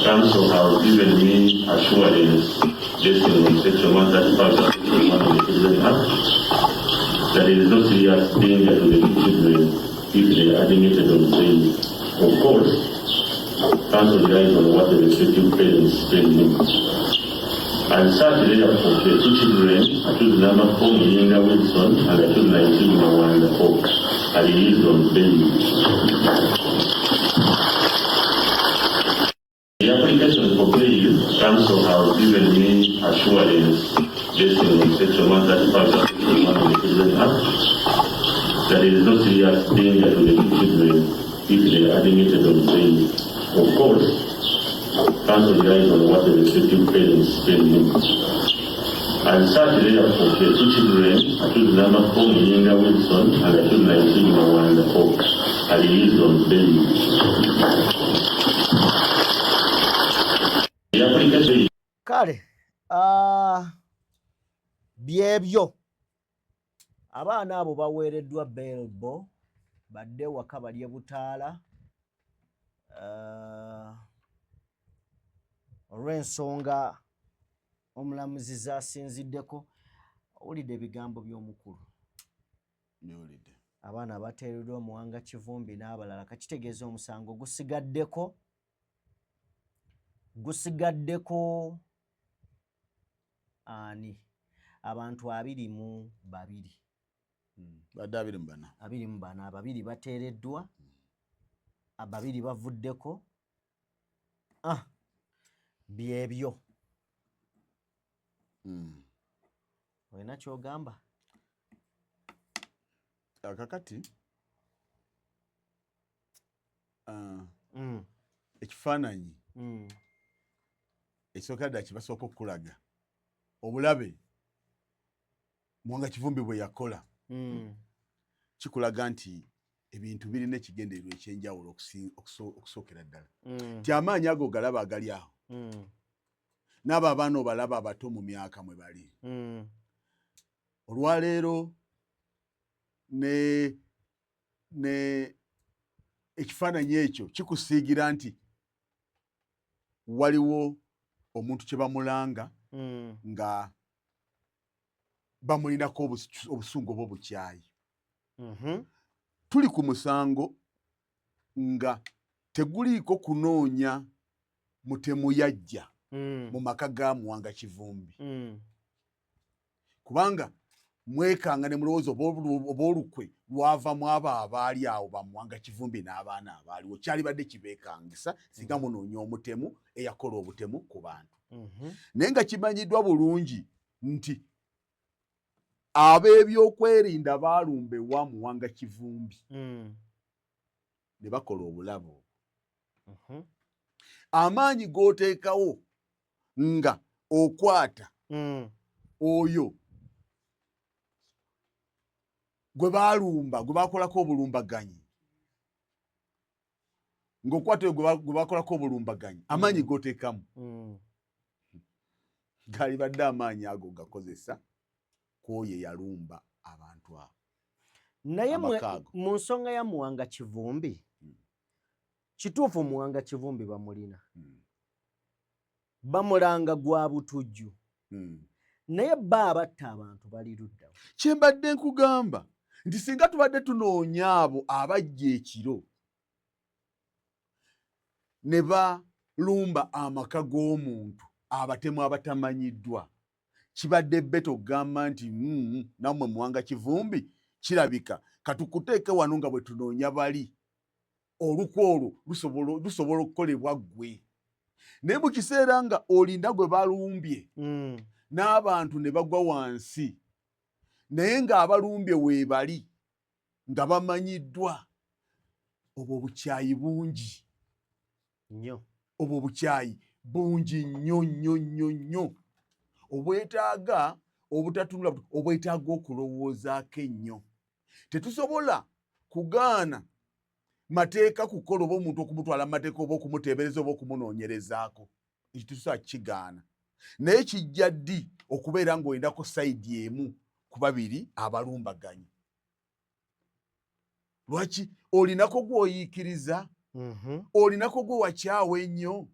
Counsel have given me assurance based on section 135 section 1 of the Children Act that there is no serious danger to the children if they are admitted on bail. Of course, counsel relies on what the respective parents tell him. And such therefore, the two children, accused number 4 Muyinda Wilson and accused 19 Mawanda Hope, are released on bail. The application for bail, counsel have given me assurance based on section 135 section 1 of the Children Act that there is no serious danger to the children if they are admitted on bail. Of course, counsel relies on what the respective parents tell him. And such therefore, the two children, accused number 4 Muyinda Wilson and accused 19 Mawanda Hope, are released on bail. The application Kale, Byebyo, abaana abo baweereddwa bail, bo badde waka balye butaala olw'ensonga omulamuzi z'asinziddeko. Owulidde ebigambo by'omukulu? Biwulidde. Abaana bateereddwa, Muwanga Kivumbi n'abalala. Kakitegeeza omusango gusigaddeko ani? Abantu 22. Badde 24. 24. Ababiri bateereddwa, ababiri bavuddeko. Ah, byebyo. Olina kyogamba? Kakati ekifaananyi ekisookera ddala kye basooka okukulaga, obulabe Muwanga Kivumbi bwe yakola, kikulaga nti ebintu birina ekigendererwa ekyenjawulo. Okusookera ddala nti amaanyi ago galaba agali awo, n'abo abaana obalaba abato mu myaka mwe bali olwaleero, ne ekifaananyi ekyo kikusiigira nti waliwo omuntu kye bamulanga nga bamulinako obusungu oba obukyayi. Tuli ku musango nga teguliiko kunoonya mutemu yajja mu maka ga Muwanga Kivumbi, kubanga mwekanga ne mulowooza oba olukwe lwava mu abo abaali awo, bamuwanga Kivumbi n'abaana abaaliwo. Kyalibadde kibeekangisa singa munoonya omutemu eyakola obutemu ku bantu, naye nga kimanyiddwa bulungi nti ab'ebyokwerinda baalumba ewa Muwanga Kivumbi ne bakola obulabo obwo. Amaanyi g'oteekawo nga okwata oyo gwe baalumba, gwe bakolako obulumbaganyi, ng'okwata oyo gwe bakolako obulumbaganyi, amaanyi g'oteekamu galibadde amaanyi ago gakozesa ku oyo eyalumba abantu abo. Naye Amaka ago. Mu nsonga ya Muwanga Kivumbi, kituufu Muwanga Kivumbi bamulina, bamulanga gwa butujju, naye ba abatta abantu bali luddawo? Kyembadde nkugamba nti singa tubadde tunoonya abo abajja ekiro ne balumba amaka g'omuntu, abatemu abatamanyiddwa, kibadde better okugamba nti nammwe Muwanga Kivumbi kirabika katukuteeke wano nga bwe tunoonya bali. Olukwe olwo lusobola okukolebwa ggwe, naye mu kiseera nga olinda gwe balumbye n'abantu ne bagwa wansi, naye ng'abalumbye weebali nga bamanyiddwa, obwo obukyayi bungi nnyo. Obwo obukyayi bungi nnyo nnyo nnyo nnyo, obwetaaga obutatunula, obwetaaga okulowoozaako ennyo. Tetusobola kugaana mateeka kukola, oba omuntu okumutwala mu mateeka, oba okumuteebereza, oba okumunoonyerezaako. Ekyo tetusobola kukigaana, naye kijja ddi okubeera ng'olindako side emu ku babiri abalumbaganyi? Lwaki olinako gwoyiikiriza? Olinako gwe wakyawa ennyo?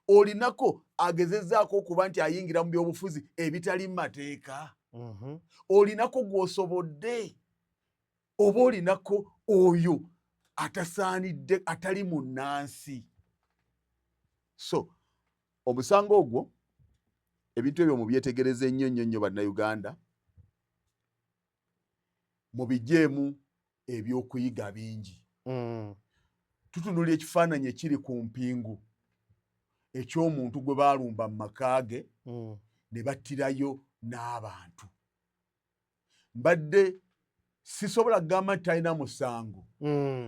Olinako agezezaako okuba nti ayingira mu byobufuzi ebitali mu mateeka? Olinako gw'osobodde, oba olinako oyo atasaanidde, atali munnansi? So omusango ogwo, ebintu ebyo mubyetegereze nnyo nnyo nnyo, Bannayuganda, mubijeemu ebyokuyiga bingi. Tutunulira ekifaananyi ekiri ku mpingu eky'omuntu gwe baalumba mu maka ge ne battirayo n'abantu. Mbadde sisobola kugamba nti talina musango,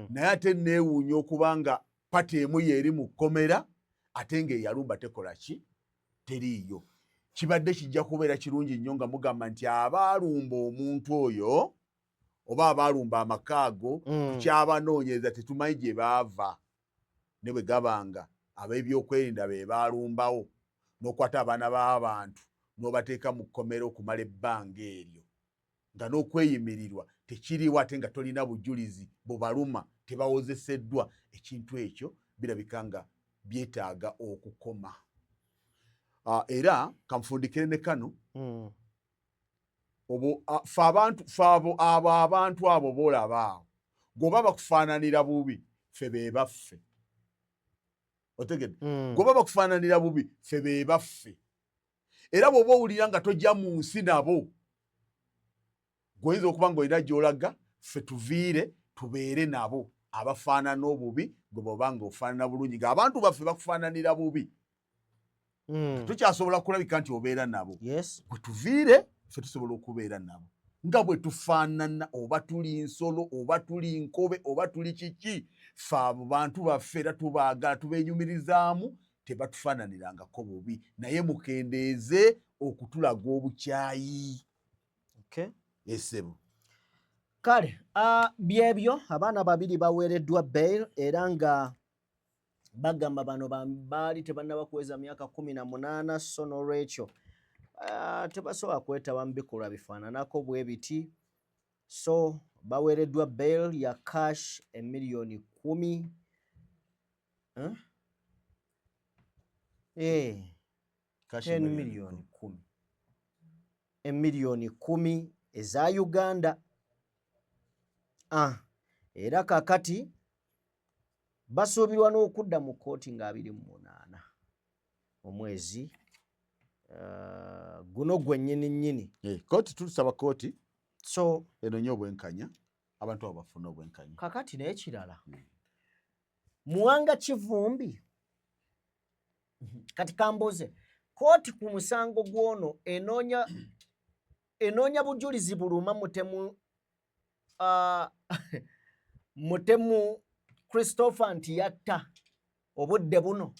naye ate neewuunya okuba nga party emu yeeri mu kkomera, ate ng'eyalumba tekola ki, teriiyo. Kibadde kijja kubeera kirungi nnyo nga mugamba nti abaalumba omuntu oyo oba abaalumba amaka ago tukyabanoonyereza, tetumanyi gye baava. Ne bwe gabanga ab'ebyokwerinda be baalumbawo, n'okwata abaana b'abantu. n'obateeka mu kkomera okumala ebbanga eryo nga n'okweyimirirwa tekiriwo ate nga tolina bujulizi bubaluma, tebawozeseddwa, ekintu ekyo birabika nga byetaaga okukoma. Era kanfundikire ne kano. Obo fe abantu, fe abo abo abantu abo boolaba awo gwoba bakufaananira bubi, ffe be baffe. Otegedde? Gwoba bakufaananira bubi, ffe be baffe. Era bw'oba owulira nga tojja mu nsi nabo, gweoyinza okuba ng'olina gy'olaga, ffe tuviire tubeere nabo abafaanana obubi. Gwe bw'oba nga ofaanana bulungi, ng'abantu baffe bakufaananira bubi, tukyasobola kulabika nti obeera nabo. Gwe tuviire, ffe tusobola okubeera nabo nga bwe tufaanana, oba tuli nsolo, oba tuli nkobe, oba tuli kiki, ffe abo bantu baffe era tubaagala, tubenyumirizaamu, tebatufaananirangako bubi. Naye mukendeeze okutulaga obukyayi. Esebo. Kale byebyo, abaana babiri baweereddwa bail era nga bagamba bano baali tebannaba kuweza myaka 18, so n'olwekyo tebasobola kwetaba mu bikolwa bifaananako bwe biti. So baweereddwa bail ya cash emiliyoni 10, huh? Cash 10 emiliyoni miliyoni 10, emiliyoni 10 eza Uganda. Era kakati basuubirwa n'okudda mu kkooti nga 28 omwezi guno gwennyini nnyini. Kooti, tulusaba kooti so enonye obwenkanya, abantu abo bafune obwenkanya. Kakati n'ekirala, Muwanga Kivumbi, kati kambuuze, kooti ku musango gw'ono enoonya bujulizi buluma mutemu Christopher nti yatta obudde buno?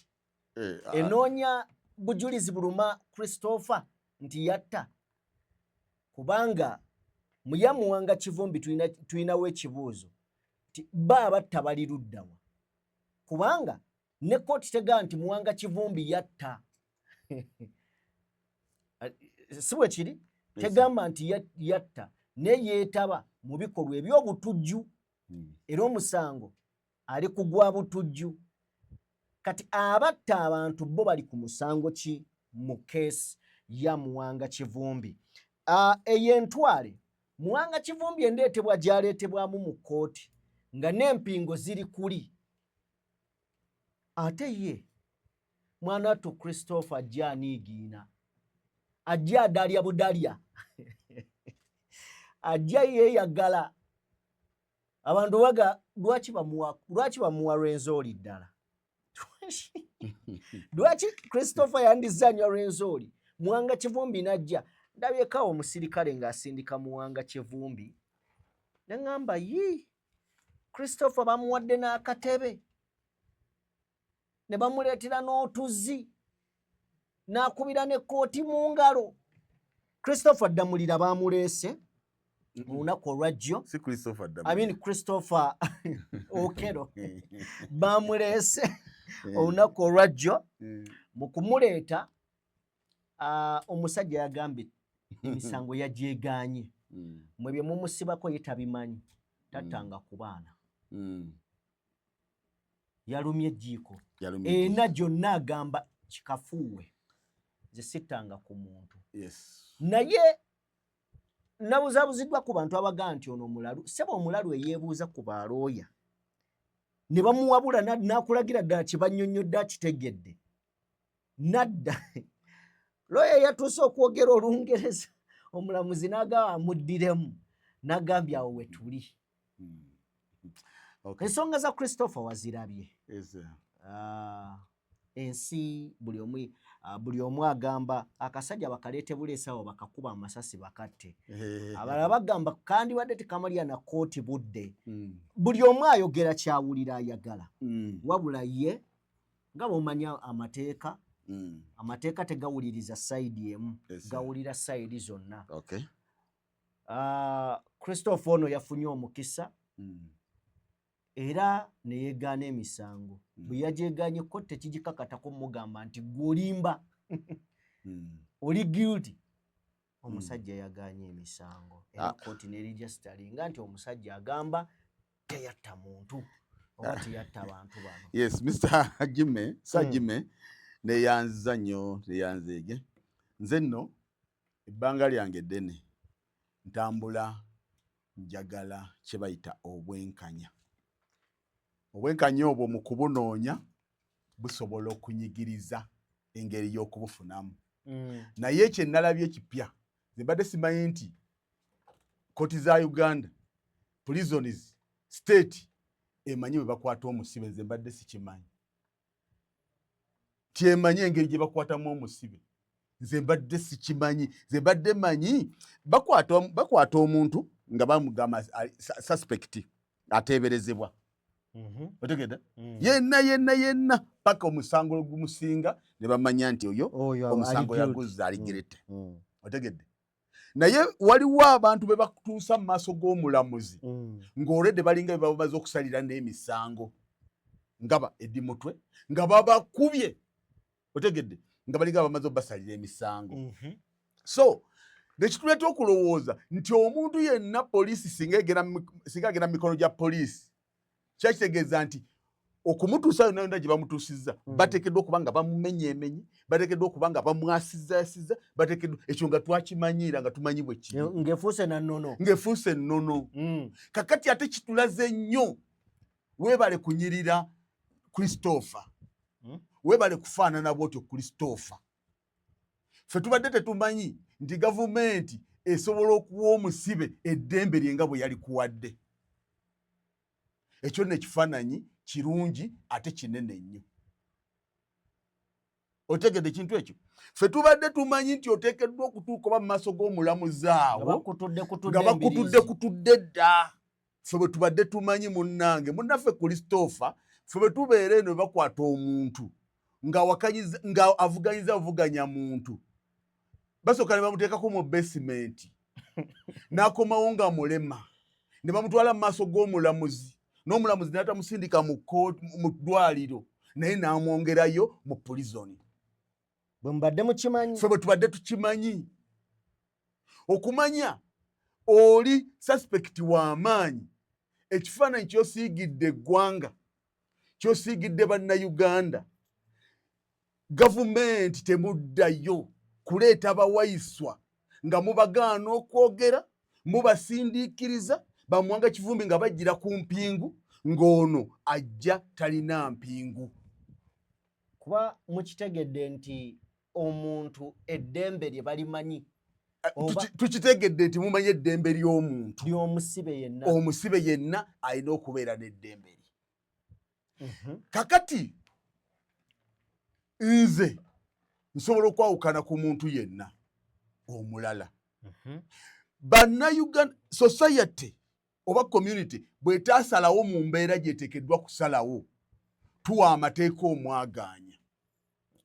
Enoonya bujulizi buluma Christopher nti yatta? Kubanga muya Muwanga Kivumbi tulinawo ekibuuzo nti ba abatta bali luddawa? Kubanga ne kooti tegaa nti Muwanga Kivumbi yatta, si bwe kiri? Tegamba nti yatta, naye yeetaba mu bikolwa eby'obutujju era omusango ali ku gwa butujju. Kati abatta abantu bo bali ku musango ki mu keesi ya Muwanga Kivumbi? Eyo entwale Muwanga Kivumbi endeetebwa gyaleetebwamu mu kkooti nga n'empingo ziri kuli, ate ye mwanattu Christopher ajja aniigiina, ajja adalya budalya, ajja yeeyagala. Abantu baga lwaki bamuwa Rwenzori ddala? Lwaki Christopher yandizze anywa Rwenzori, Muwanga Kivumbi najja? Ndabyekawo omusirikale ng'asindika Muwanga Kivumbi, neŋŋamba, yi, Christopher bamuwadde n'akatebe ne bamuleetera n'otuzzi n'akubira n'ekkooti mu ngalo. Christopher Ddamulira bamuleese mu lunaku olwajjo. Si Christopher. I mean Christopher Okero bamuleese olunaku olwajjo. Mu kumuleeta, omusajja yagambye emisango yagyegaanye. Mwe bye mumusibako ye tabimanyi, tattanga ku baana. Yalumye ejjiiko ena gyonna, agamba kikafuuwe, nze sittanga ku muntu. Naye nabuzaabuziddwa ku bantu abagaa nti ono mulalu. Seba, omulalu eyeebuuza ku balooya ne bamuwabula n'akulagira ddala kye bannyonnyodde akitegedde, nadda looya yatuuse okwogera Olungereza, omulamuzi n'agamba amuddiremu, n'agambye awo we tuli. Ensonga za Christopher wazirabye. Ensi buli omu agamba akasajja bakaleete buleesawo, bakakuba amasasi bakatte. Abalala bagamba kandibadde tekamalya na kooti budde. Buli omu ayogera kyawulira ayagala. Wabula ye nga bwomanya amateeka, amateeka tegawuliriza side emu, gawulira side zonna. Christopher ono yafunye omukisa era neyegaana emisango. Bwe yagyeganye, ko tekigikakatako mugamba nti gwe olimba. Oli guilty. Omusajja yaganye emisango era kooti nerijasitalinga nti omusajja agamba teyatta muntu oba teyatta bantu bano. Yes, Mr Jime, Sir Jime, neyanziza nnyo, neyanzeege. Nze nno ebbanga lyange ddene ntambula njagala kye bayita obwenkanya. Obwenkanya obwo mu kubunoonya busobola okunyigiriza engeri y'okubufunamu. Naye kye nalabye ekipya, nze mbadde simanyi nti kooti za Uganda, prisons, state emanyi bwe bakwata omusibe. Nze mbadde sikimanyi tyemanyi engeri gye bakwatamu omusibe. Nze mbadde sikimanyi. Nze mbadde manyi bakwata omuntu nga bamugamba suspect, ateeberezebwa. Otegedde? Yenna yenna yenna paka omusango gumusinga ne bamanya nti oyo omusango yaguzza, ali guilty. Otegedde? Naye waliwo abantu be bakutuusa mu maaso g'omulamuzi ng'olwedde balinga be bamaze okusalira n'emisango, nga ba Eddie Mutwe nga babakubye. Otegedde? Nga balinga bamaze obasalira emisango. So nekituleeta okulowooza nti omuntu yenna poliisi singa agenda mu mikono gya poliisi, kyakitegeeza nti okumutuusa yonna yonna gye bamutuusizza, bateekeddwa okuba nga bamumenyeemenye, bateekeddwa okuba nga bamwasizzaasizza, bateekeddwa ekyo nga twakimanyiira, nga tumanyi bwe kiri. Ng'efuuse nannono. Ng'efuuse ennono. Kakati ate kitulaze nnyo. Weebale kunyirira Christopher, weebale kufaanana bwotyo Christopher. Ffe tubadde tetumanyi nti gavumenti esobola okuwa omusibe eddembe lye nga bwe yali kuwadde. Ekyo nno ekifaananyi kirungi ate kinene nnyo. Otegedde ekintu ekyo? Ffe tubadde tumanyi nti oteekeddwa okutuuka oba mu maaso g'omulamuzi awo nga bakutudde kutudde dda. Ffe bwe tubadde tumanyi. Munnange, munnaffe Christopher, ffe bwe tubeera eno, bakwata omuntu nga avuganyiza avuganya muntu, basooka ne bamuteekako mu basement, n'akomawo nga mulema, ne bamutwala mu maaso g'omulamuzi, n'omulamuzi n'atamusindika mu ddwaliro, naye n'amwongerayo mu pulizoni. Bwe mubadde mukimanyi. Ffe bwe tubadde tukimanyi. Okumanya oli suspect w'amaanyi, ekifaananyi ky'osiigidde eggwanga, ky'osiigidde Bannayuganda, gavumenti temuddayo kuleeta bawayiswa nga mubagaana okwogera, mubasindiikiriza. Bamuwanga Kivumbi nga bajjira ku mpingu, ng'ono ajja talina mpingu. Kuba mukitegedde nti omuntu eddembe lye balimanyi. Tukitegedde nti mumanyi eddembe ly'omuntu. Ly'omusibe yenna. Omusibe yenna alina okubeera n'eddembe lye. Kakati nze nsobola okwawukana ku muntu yenna omulala. Bannayuganda, society oba community bw'etaasalawo mu mbeera gyeteekeddwa kusalawo, tuwa amateeka omwagaanya.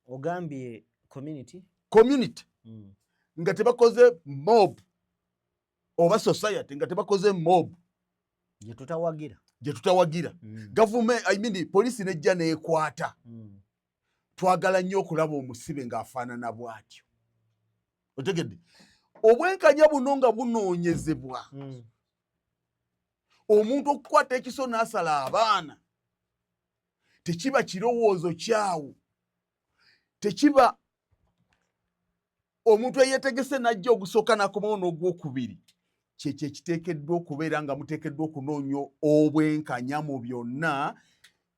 Ogambye community? Community nga tebakoze mob, oba society nga tebakoze mob. Gye tutawagira. Gye tutawagira. Gavumenti, I mean, poliisi nejja n'ekwata. Twagala nnyo okulaba omusibe ng'afaanana bw'atyo. Otegedde? Obwenkanya buno nga bunoonyezebwa, omuntu okukwata ekiso n'asala abaana tekiba kirowoozo kyawo, tekiba omuntu eyetegese n'ajja ogusooka n'akomawo n'ogwokubiri. Kyekyo ekiteekeddwa okubeera nga muteekeddwa okunoonya obwenkanya mu byonna.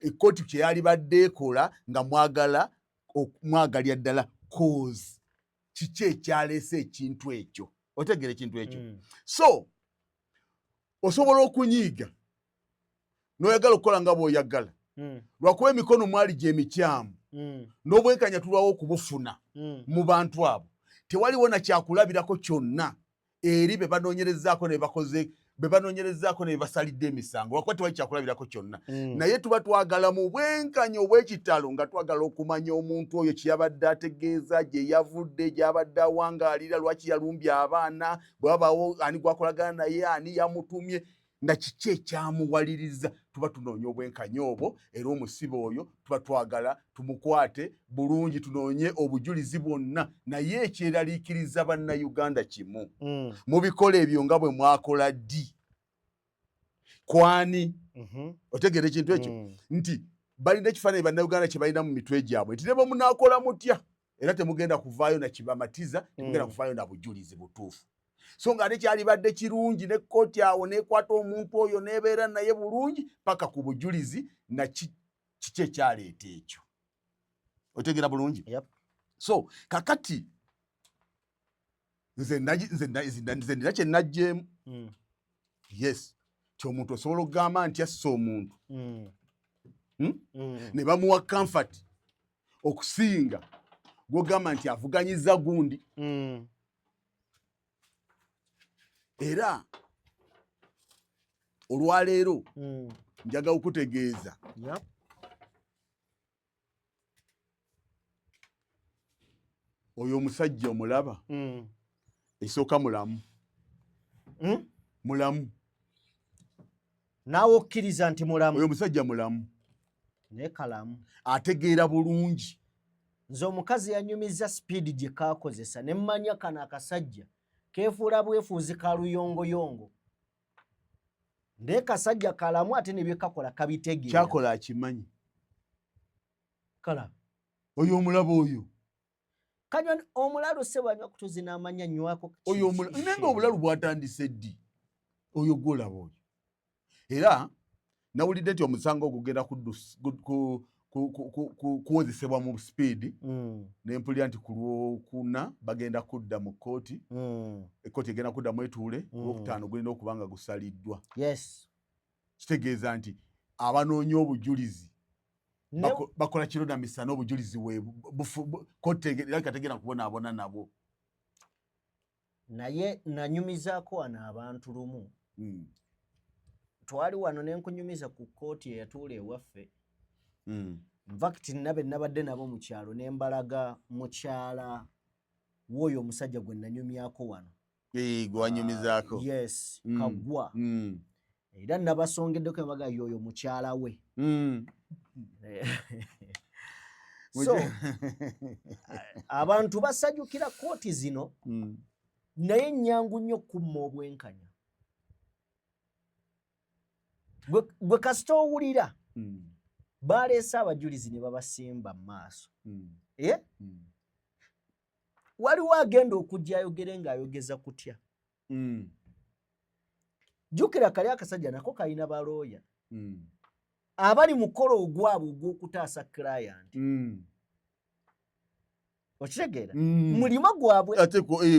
Ekkooti kye yalibadde ekola nga mwagala mwagalya ddala cause, kiki ekyaleese ekintu ekyo? Otegeera ekintu ekyo? So osobola okunyiiga n'oyagala okukola nga bw'oyagala, lwakuba emikono mwali gyemikyamu, n'obwenkanya tulwawo okubufuna mu bantu abo. Tewaliwo nakyakulabirako kyonna eri be banoonyerezaako ne bakoze, be banoonyerezaako ne basalidde emisango, lwakuba tewali kyakulabirako kyonna. Naye tuba twagala mu bwenkanya obw'ekitalo, nga twagala okumanya omuntu oyo kyeyabadde ategeeza, gye yavudde, gy'abadde awangaalira, lwaki yalumbye abaana, bwe wabaawo ani gwakolagana naye, ani yamutumye. Na kiki ekyamuwaliriza? Tuba tunoonya obwenkanya obwo, era omusibe oyo tuba twagala tumukwate bulungi, tunoonye obujulizi bwonna. Naye ekyeraliikiriza Bannayuganda kimu, mubikola ebyo nga bwe mwakola ddi, kwani? Otegeera ekintu ekyo? Nti balina ekifaananyi Bannayuganda kye balina mu mitwe gyabwe nti ne bwe munaakola mutya, era temugenda kuvaayo na kibamatiza, temugenda kuvaayo na bujulizi butuufu. So nga ate kyalibadde kirungi ne kkooti awo nekwata omuntu oyo nebeera naye bulungi paka ku bujulizi na kiki ekyaleeta ekyo. Otegeera bulungi? So kakati nze nina kye najjeemu. Yes, ti omuntu osobola okugamba nti assa omuntu, Ne bamuwa comfort okusinga gwogamba nti avuganyiza gundi. Era olwaleero njagala okutegeeza oyo omusajja omulaba, ekisooka mulamu. Mulamu. Naawe okkiriza nti mulamu? Oyo omusajja mulamu. Naye kalamu. Ategeera bulungi. Nze omukazi yanyumiza sipiidi gye kakozesa ne mmanya kano akasajja keefuula bwefuuzi ka luyongoyongo, naye kasajja kalamu, ate ne byekakola kabitegeera. Kyakola akimanyi. Kalamu. Oyo omulaba oyo. Kanywa omulalu se bwanywa kutuzi n'amanya nywako. Oyo naye nga obulalu bwatandise ddi? Oyo gwolaba oyo, era nawulidde nti omusango ogwo gugenda kuwozesebwa mu sipiidi. Nempulira nti ku Lwokuna bagenda kudda mu kkooti. Ekkooti egenda kuddamu etuule ku Lwokutaano, gulina okuba nga gusaliddwa. Kitegeeza nti abanoonya obujulizi bakola kiro na misana. Obujulizi kooti erabika tegenda kubonaabona nabwo. Naye nanyumizaako wano abantu lumu, twali wano nenkunyumiza ku kkooti eyatuula ewaffe. Infact nabe nabadde nabo mu kyalo ne mbalaga mukyala w'oyo omusajja gwe nanyumyako wano. Eh, gwe wanyumizaako. Yes. Kaggwa. Era nabasongeddeko embaga yoyo mukyala we. So abantu basajukira kkooti zino, naye nyangu nnyo okumma obwenkanya. Gwe kasita owulira baleese abajulizi ne babasimba mu maaso. Eh? Waliwo agenda okujja ayogere ng'ayogeza kutya. Jjukira kali akasajja nako kalina balooya abali mukolo ogwabwe ogw'okutaasa client. Okitegeera? Mulimu gwabwe.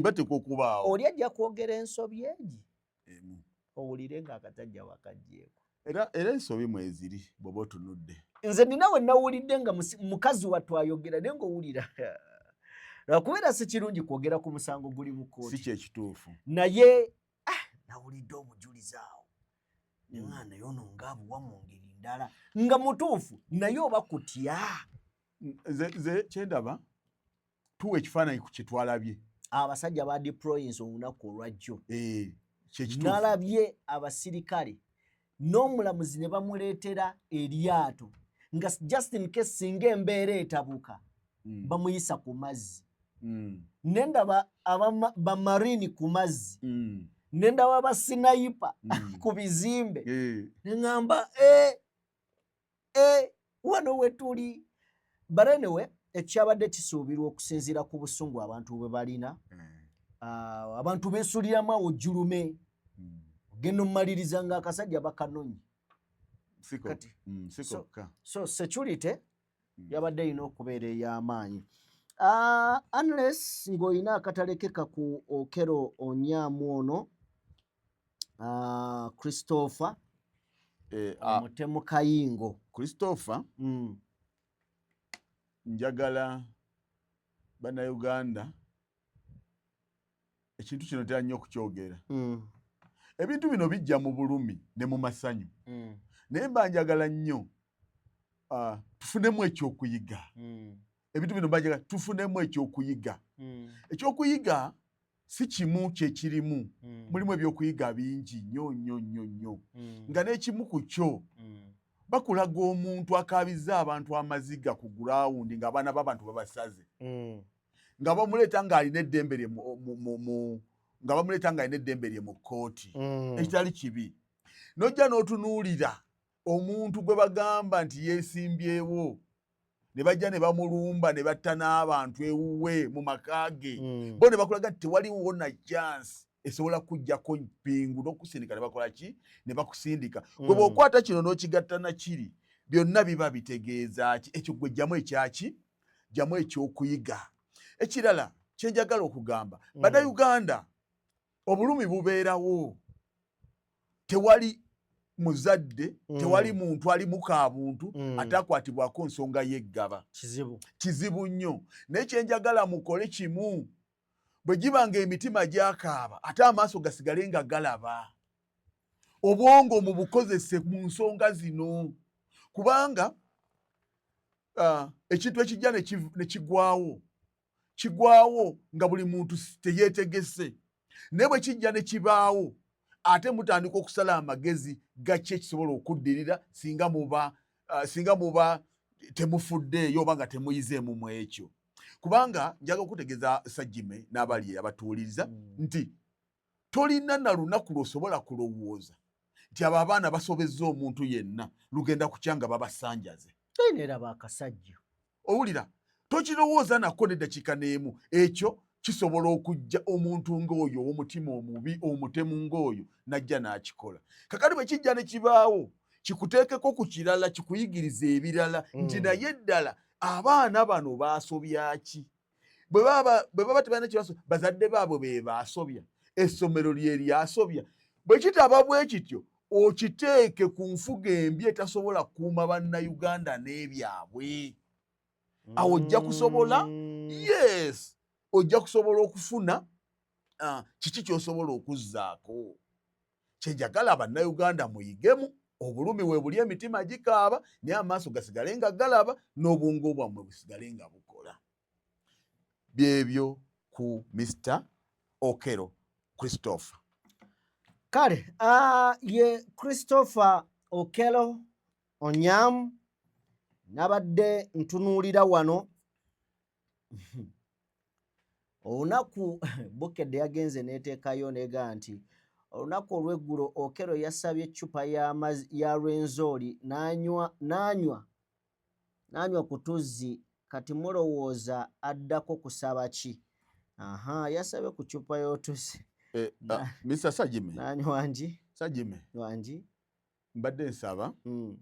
Bateekwa okubaawo. Oli ajja kwogera ensobi egi owulire ng'akasajja wakaggyeko. Era ensobi mweziri bw'oba otunudde. Nze nina we nawulidde nga mukazi wattu ayogera, naye ng'owulira, lwakubeera si kirungi kwogera ku musango guli mu Si kkooti. Kyekituufu. Naye nawulidde obujulizi awo neŋaa, naye ono ng'abuwa mu ngeri ndala nga mutuufu, naye oba kutya. Nze kyendaba, tuwa ekifaananyi ku kyetwalabye. Abasajja ba deployinze olunaku olwajjo. Eh, kyekituufu. Nalabye abasirikale n'omulamuzi ne bamuleetera eryato nga just in case singa embeera etabuka, bamuyisa ku mazzi. Nendaba bamarini ku mazzi, nendaba basniper ku bizimbe. Neŋŋamba e, e, wano wetuli. But anyway, ekyabadde kisuubirwa okusinziira ku busungu abantu bwe balina. Abantu beesuliramu awo julume, ogenda omumaliriza ng'akasajja bakanonye. Kati, Sikokka. So security yabadde erina okubeera ey'amaanyi, unless ng'olina akatalekeka ku Okero Onyamu ono, Christopher omutemu Kayingo. Christopher. Njagala Bannayuganda, ekintu kino tera nnyo okukyogera. Ebintu bino bijja mu bulumi ne mu masanyu, naye mba njagala nnyo tufunemu ekyokuyiga. Ebintu bino mba njagala tufunemu ekyokuyiga. Ekyokuyiga. Si kimu kyekirimu mm. Mulimu ebyokuyiga bingi nnyo nnyo nnyo nnyo mm. Nga n'ekimu ku kyo mm. bakulaga omuntu akaabizza abantu amaziga ku gurawundi ng'abaana b'abantu babasaze mm. Nga bamuleeta ng'alina eddembe lye nga bamuleeta ng'alina eddembe lye mu kkooti mm. Ekitali kibi n'ojja n'otunuulira omuntu gwe bagamba nti yeesimbyewo ne bajja ne bamulumba ne batta n'abantu ewuwe mu maka ge mm. Bo ne bakulaga nti tewaliwo na chance esobola kujjako mpingu n'okusindika ne bakola ki ne bakusindika mm. Gwe bw'okwata kino n'okigatta na kiri byonna biba bitegeeza ki ekyo gwe jjamu ekyaki jjamu ekyokuyiga ekirala kye njagala okugamba mm. Bannayuganda obulumi bubeerawo tewali muzadde mm. Tewali muntu ali mukabuntu mm. atakwatibwako nsonga yeggaba kizibu kizibu nnyo naye kyenjagala mukole kimu bwe giba nga emitima gyakaaba ate amaaso gasigale nga galaba obwongo mubukozese mu nsonga zino kubanga uh, ekintu ekijja nekigwawo kigwawo nga buli muntu teyeetegese naye bwe kijja ne kibaawo ate mutandika okusala amagezi gaki ekisobola okuddirira singa muba uh, singa muba temufuddeeyo oba nga temuyizeemu mu ekyo kubanga njaga okutegeeza Sajime n'abali abatuwuliriza mm. nti tolina na lunaku lwosobola kulowooza nti abo abaana basobezza omuntu yenna lugenda kukya nga babasanjaze neraba akasajja owulira tokirowooza nako neddakiika n'emu ekyo kisobola okujja omuntu ng'oyo ow'omutima omubi omutemu ng'oyo najja n'akikola kakati bwe kijja ne kibaawo kikuteekeko ku kirala kikuyigiriza ebirala mm. nti naye ddala abaana bano baasobyaki bwe baba tebalina kyebasobya bazadde baabwe be baasobya essomero lye lyasobya bwe kitaba bwe kityo okiteeke ku nfuga embi etasobola kukuuma bannayuganda n'ebyabwe awo ojja kusobola mm. yes ojja kusobola okufuna uh, kiki kyosobola okuzzaako kyenjagala bannayuganda muyigemu obulumi webuli emitima gikaaba naye amaaso gasigale nga galaba n'obwongo bwammwe busigale nga bukola byebyo ku Mr Okello Christopher. Kale uh, ye Christopher Okello Onyam nabadde ntunuulira wano olunaku Bukedde yagenze n'eteekayo negaa nti olunaku olw'eggulo Okello yasabye eccupa ya Rwenzori n'anywa n'anywa n'anywa ku tuzzi kati mulowooza addako kusaba ki? Aha, yasabye ku ccupa y'otuzzi. Eh, uh, Mr. Sajime. Nani wangi? Sajime. Wangi. Mbadde nsaba. Mm.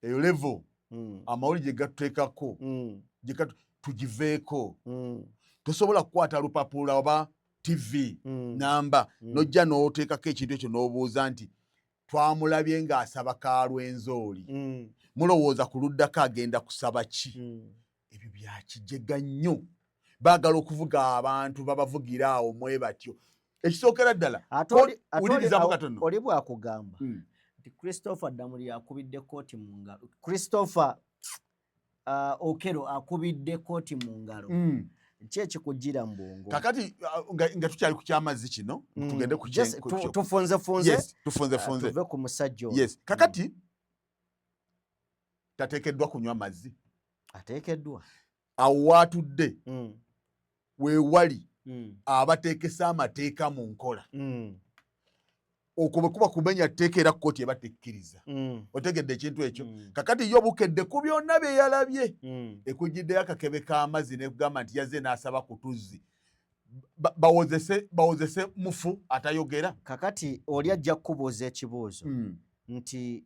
Eyo level. Mm. Amawulire gye gatuteekako. Mm. Gye tugiveeko. Mm. Tosobola kukwata lupapula oba TV mm. namba mm. nojja n'oteekako ekintu ekyo n'obuuza nti twamulabye ng'asaba kalwenzooli mm. mulowooza ku luddako agenda kusaba ki mm. Ebyo byakijega nnyo baagala okuvuga abantu babavugira awo mwe batyo ekisookera ddala wulirizamu katono oli bwakugamba mm. nti Christopher Damuli akubidde kooti mu ngalo Christopher uh, Okello akubidde kooti mu ngalo mm. Ki ekikujjira mu bwongo kakati uh, nga, nga tukyali ku kyamazzi kino mm. tugende ku tufunzefunze yes, tufunzefunze uh, tuve ku musajja yes kakati mm. tateekeddwa kunywa mazzi ateekeddwa awo waatudde mm. wewali mm. abateekesa amateeka mu nkola mm. okwo bwe kuba kumenya tteeka era kkooti eba tekkiriza mm. otegedde ekintu ekyo mm. Kakati yo Bukedde ku byonna bye yalabye mm. ekujjiddeyo akakebe k'amazzi nekugamba nti yazze n'asaba ku tuzzi bawozese bawozese mufu atayogera kakati oli ajja kukubuuza ekibuuzo mm. nti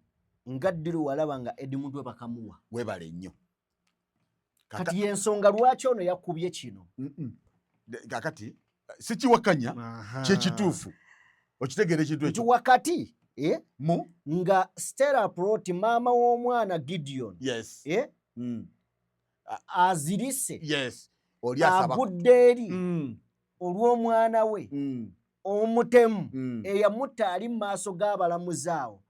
nga ddiru walaba nga Edmundwe bakamuwa webale nnyo kati yensonga lwaki ono yakubye kino kakati sikiwakanya kyekituufu okitegeera ekintu ekyo wakati eh? mu nga Stella Prot maama w'omwana Gideon yes. eh? mm. azirise yes. oli agudde eri mm. olw'omwana we mm. omutemu mm. eyamutta ali mu maaso g'abalamuzi awo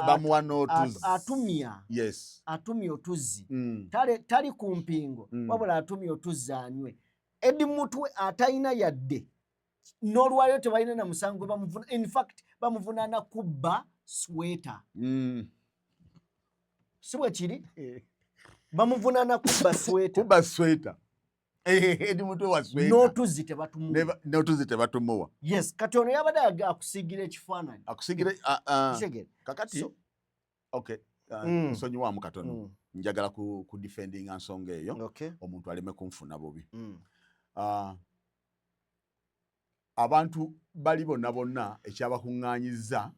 bamuwa n'otuzzi atumya yes. atumya otuzzi mm. tali ku mpingo mm. wabula atumya otuzzi anywe Eddie Mutwe atalina yadde n'olwaliro tebalina na musango gwe bamuvuna, in fact bamuvunaana kubba sweta. Si bwe kiri? Bamuvunaana kubba sweta. Kubba sweta. Eddie Mutwe wa sweta. N'otuzzi tebatumuwa. N'otuzzi tebatumuwa. Yes, kati ono yabadde akusiigira ekifaananyi. Akusiigira Kitegeera. Kakati So, okay. Nsonyiwaamu katono. Njagala ku defendinga nsonga eyo. Omuntu aleme kunfuna bubi. Abantu bali bonna bonna ekyabakuŋŋaanyizza,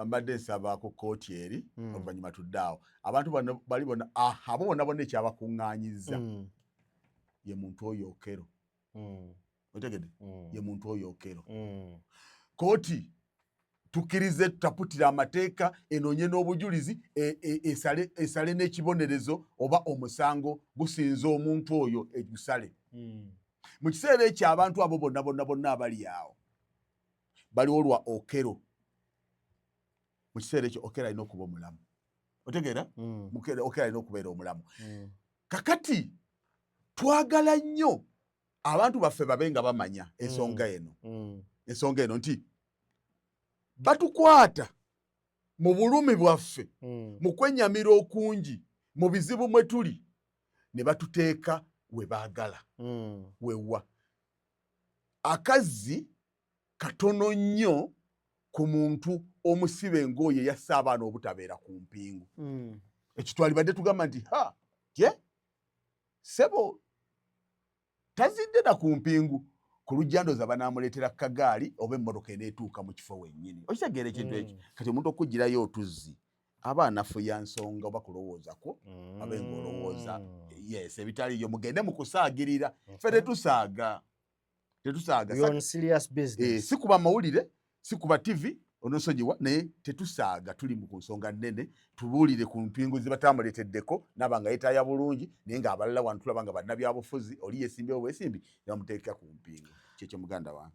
mbadde nsaba ku kkooti eri oluvannyuma tudde awo. Abantu bano bali bonna, abo bonna bonna ekyabakuŋŋaanyizza ye muntu oyo Okello. Otegedde? Ye muntu oyo Okello. Kooti tukkirize tutaputira amateeka, enoonye n'obujulizi, esale n'ekibonerezo oba omusango gusinza omuntu oyo egusale. Mu kiseera ekyo abantu abo bonna bonna bonna abali awo baliwo lwa Okello. Mu kiseera ekyo Okello alina okuba omulamu. Otegeera? Okello alina okubeera omulamu. Kakati twagala nnyo abantu baffe babe nga bamanya ensonga eno. Ensonga eno nti batukwata mu bulumi bwaffe, mu kwennyamira okungi, mu bizibu mwe tuli, ne batuteeka we baagala. Wewa akazzi katono nnyo ku muntu omusibe ng'oyo eyasse abaana obutabeera ku mpingu. Ekyo twalibadde tugamba nti ha ye ssebo tazidde na ku mpingu, ku lujja ndooza banaamuleetera kagaali oba emmotoka eneetuuka mu kifo wennyini. Okitegeera ekintu ekyo? Kati omuntu okugirayo otuzzi aba anafuya nsonga oba kulowooza kwo, abe ng'olowooza yes ebitaliyo, mugende mu kusaagirira. Ffe tetusaaga, tetusaaga. We on serious business. Si kuba mawulire, si kuba TV, onosonyiwa, naye tetusaaga. Tuli mu ku nsonga nnene. Tubuulire ku mpingu ze batamuleeteddeko naaba nga yeetaaya bulungi, naye ng'abalala wano tulaba nga bannabyabufuzi, oli yesimbyewo bwesimbi ne bamuteeka ku mpingu. Kyekyo muganda wange.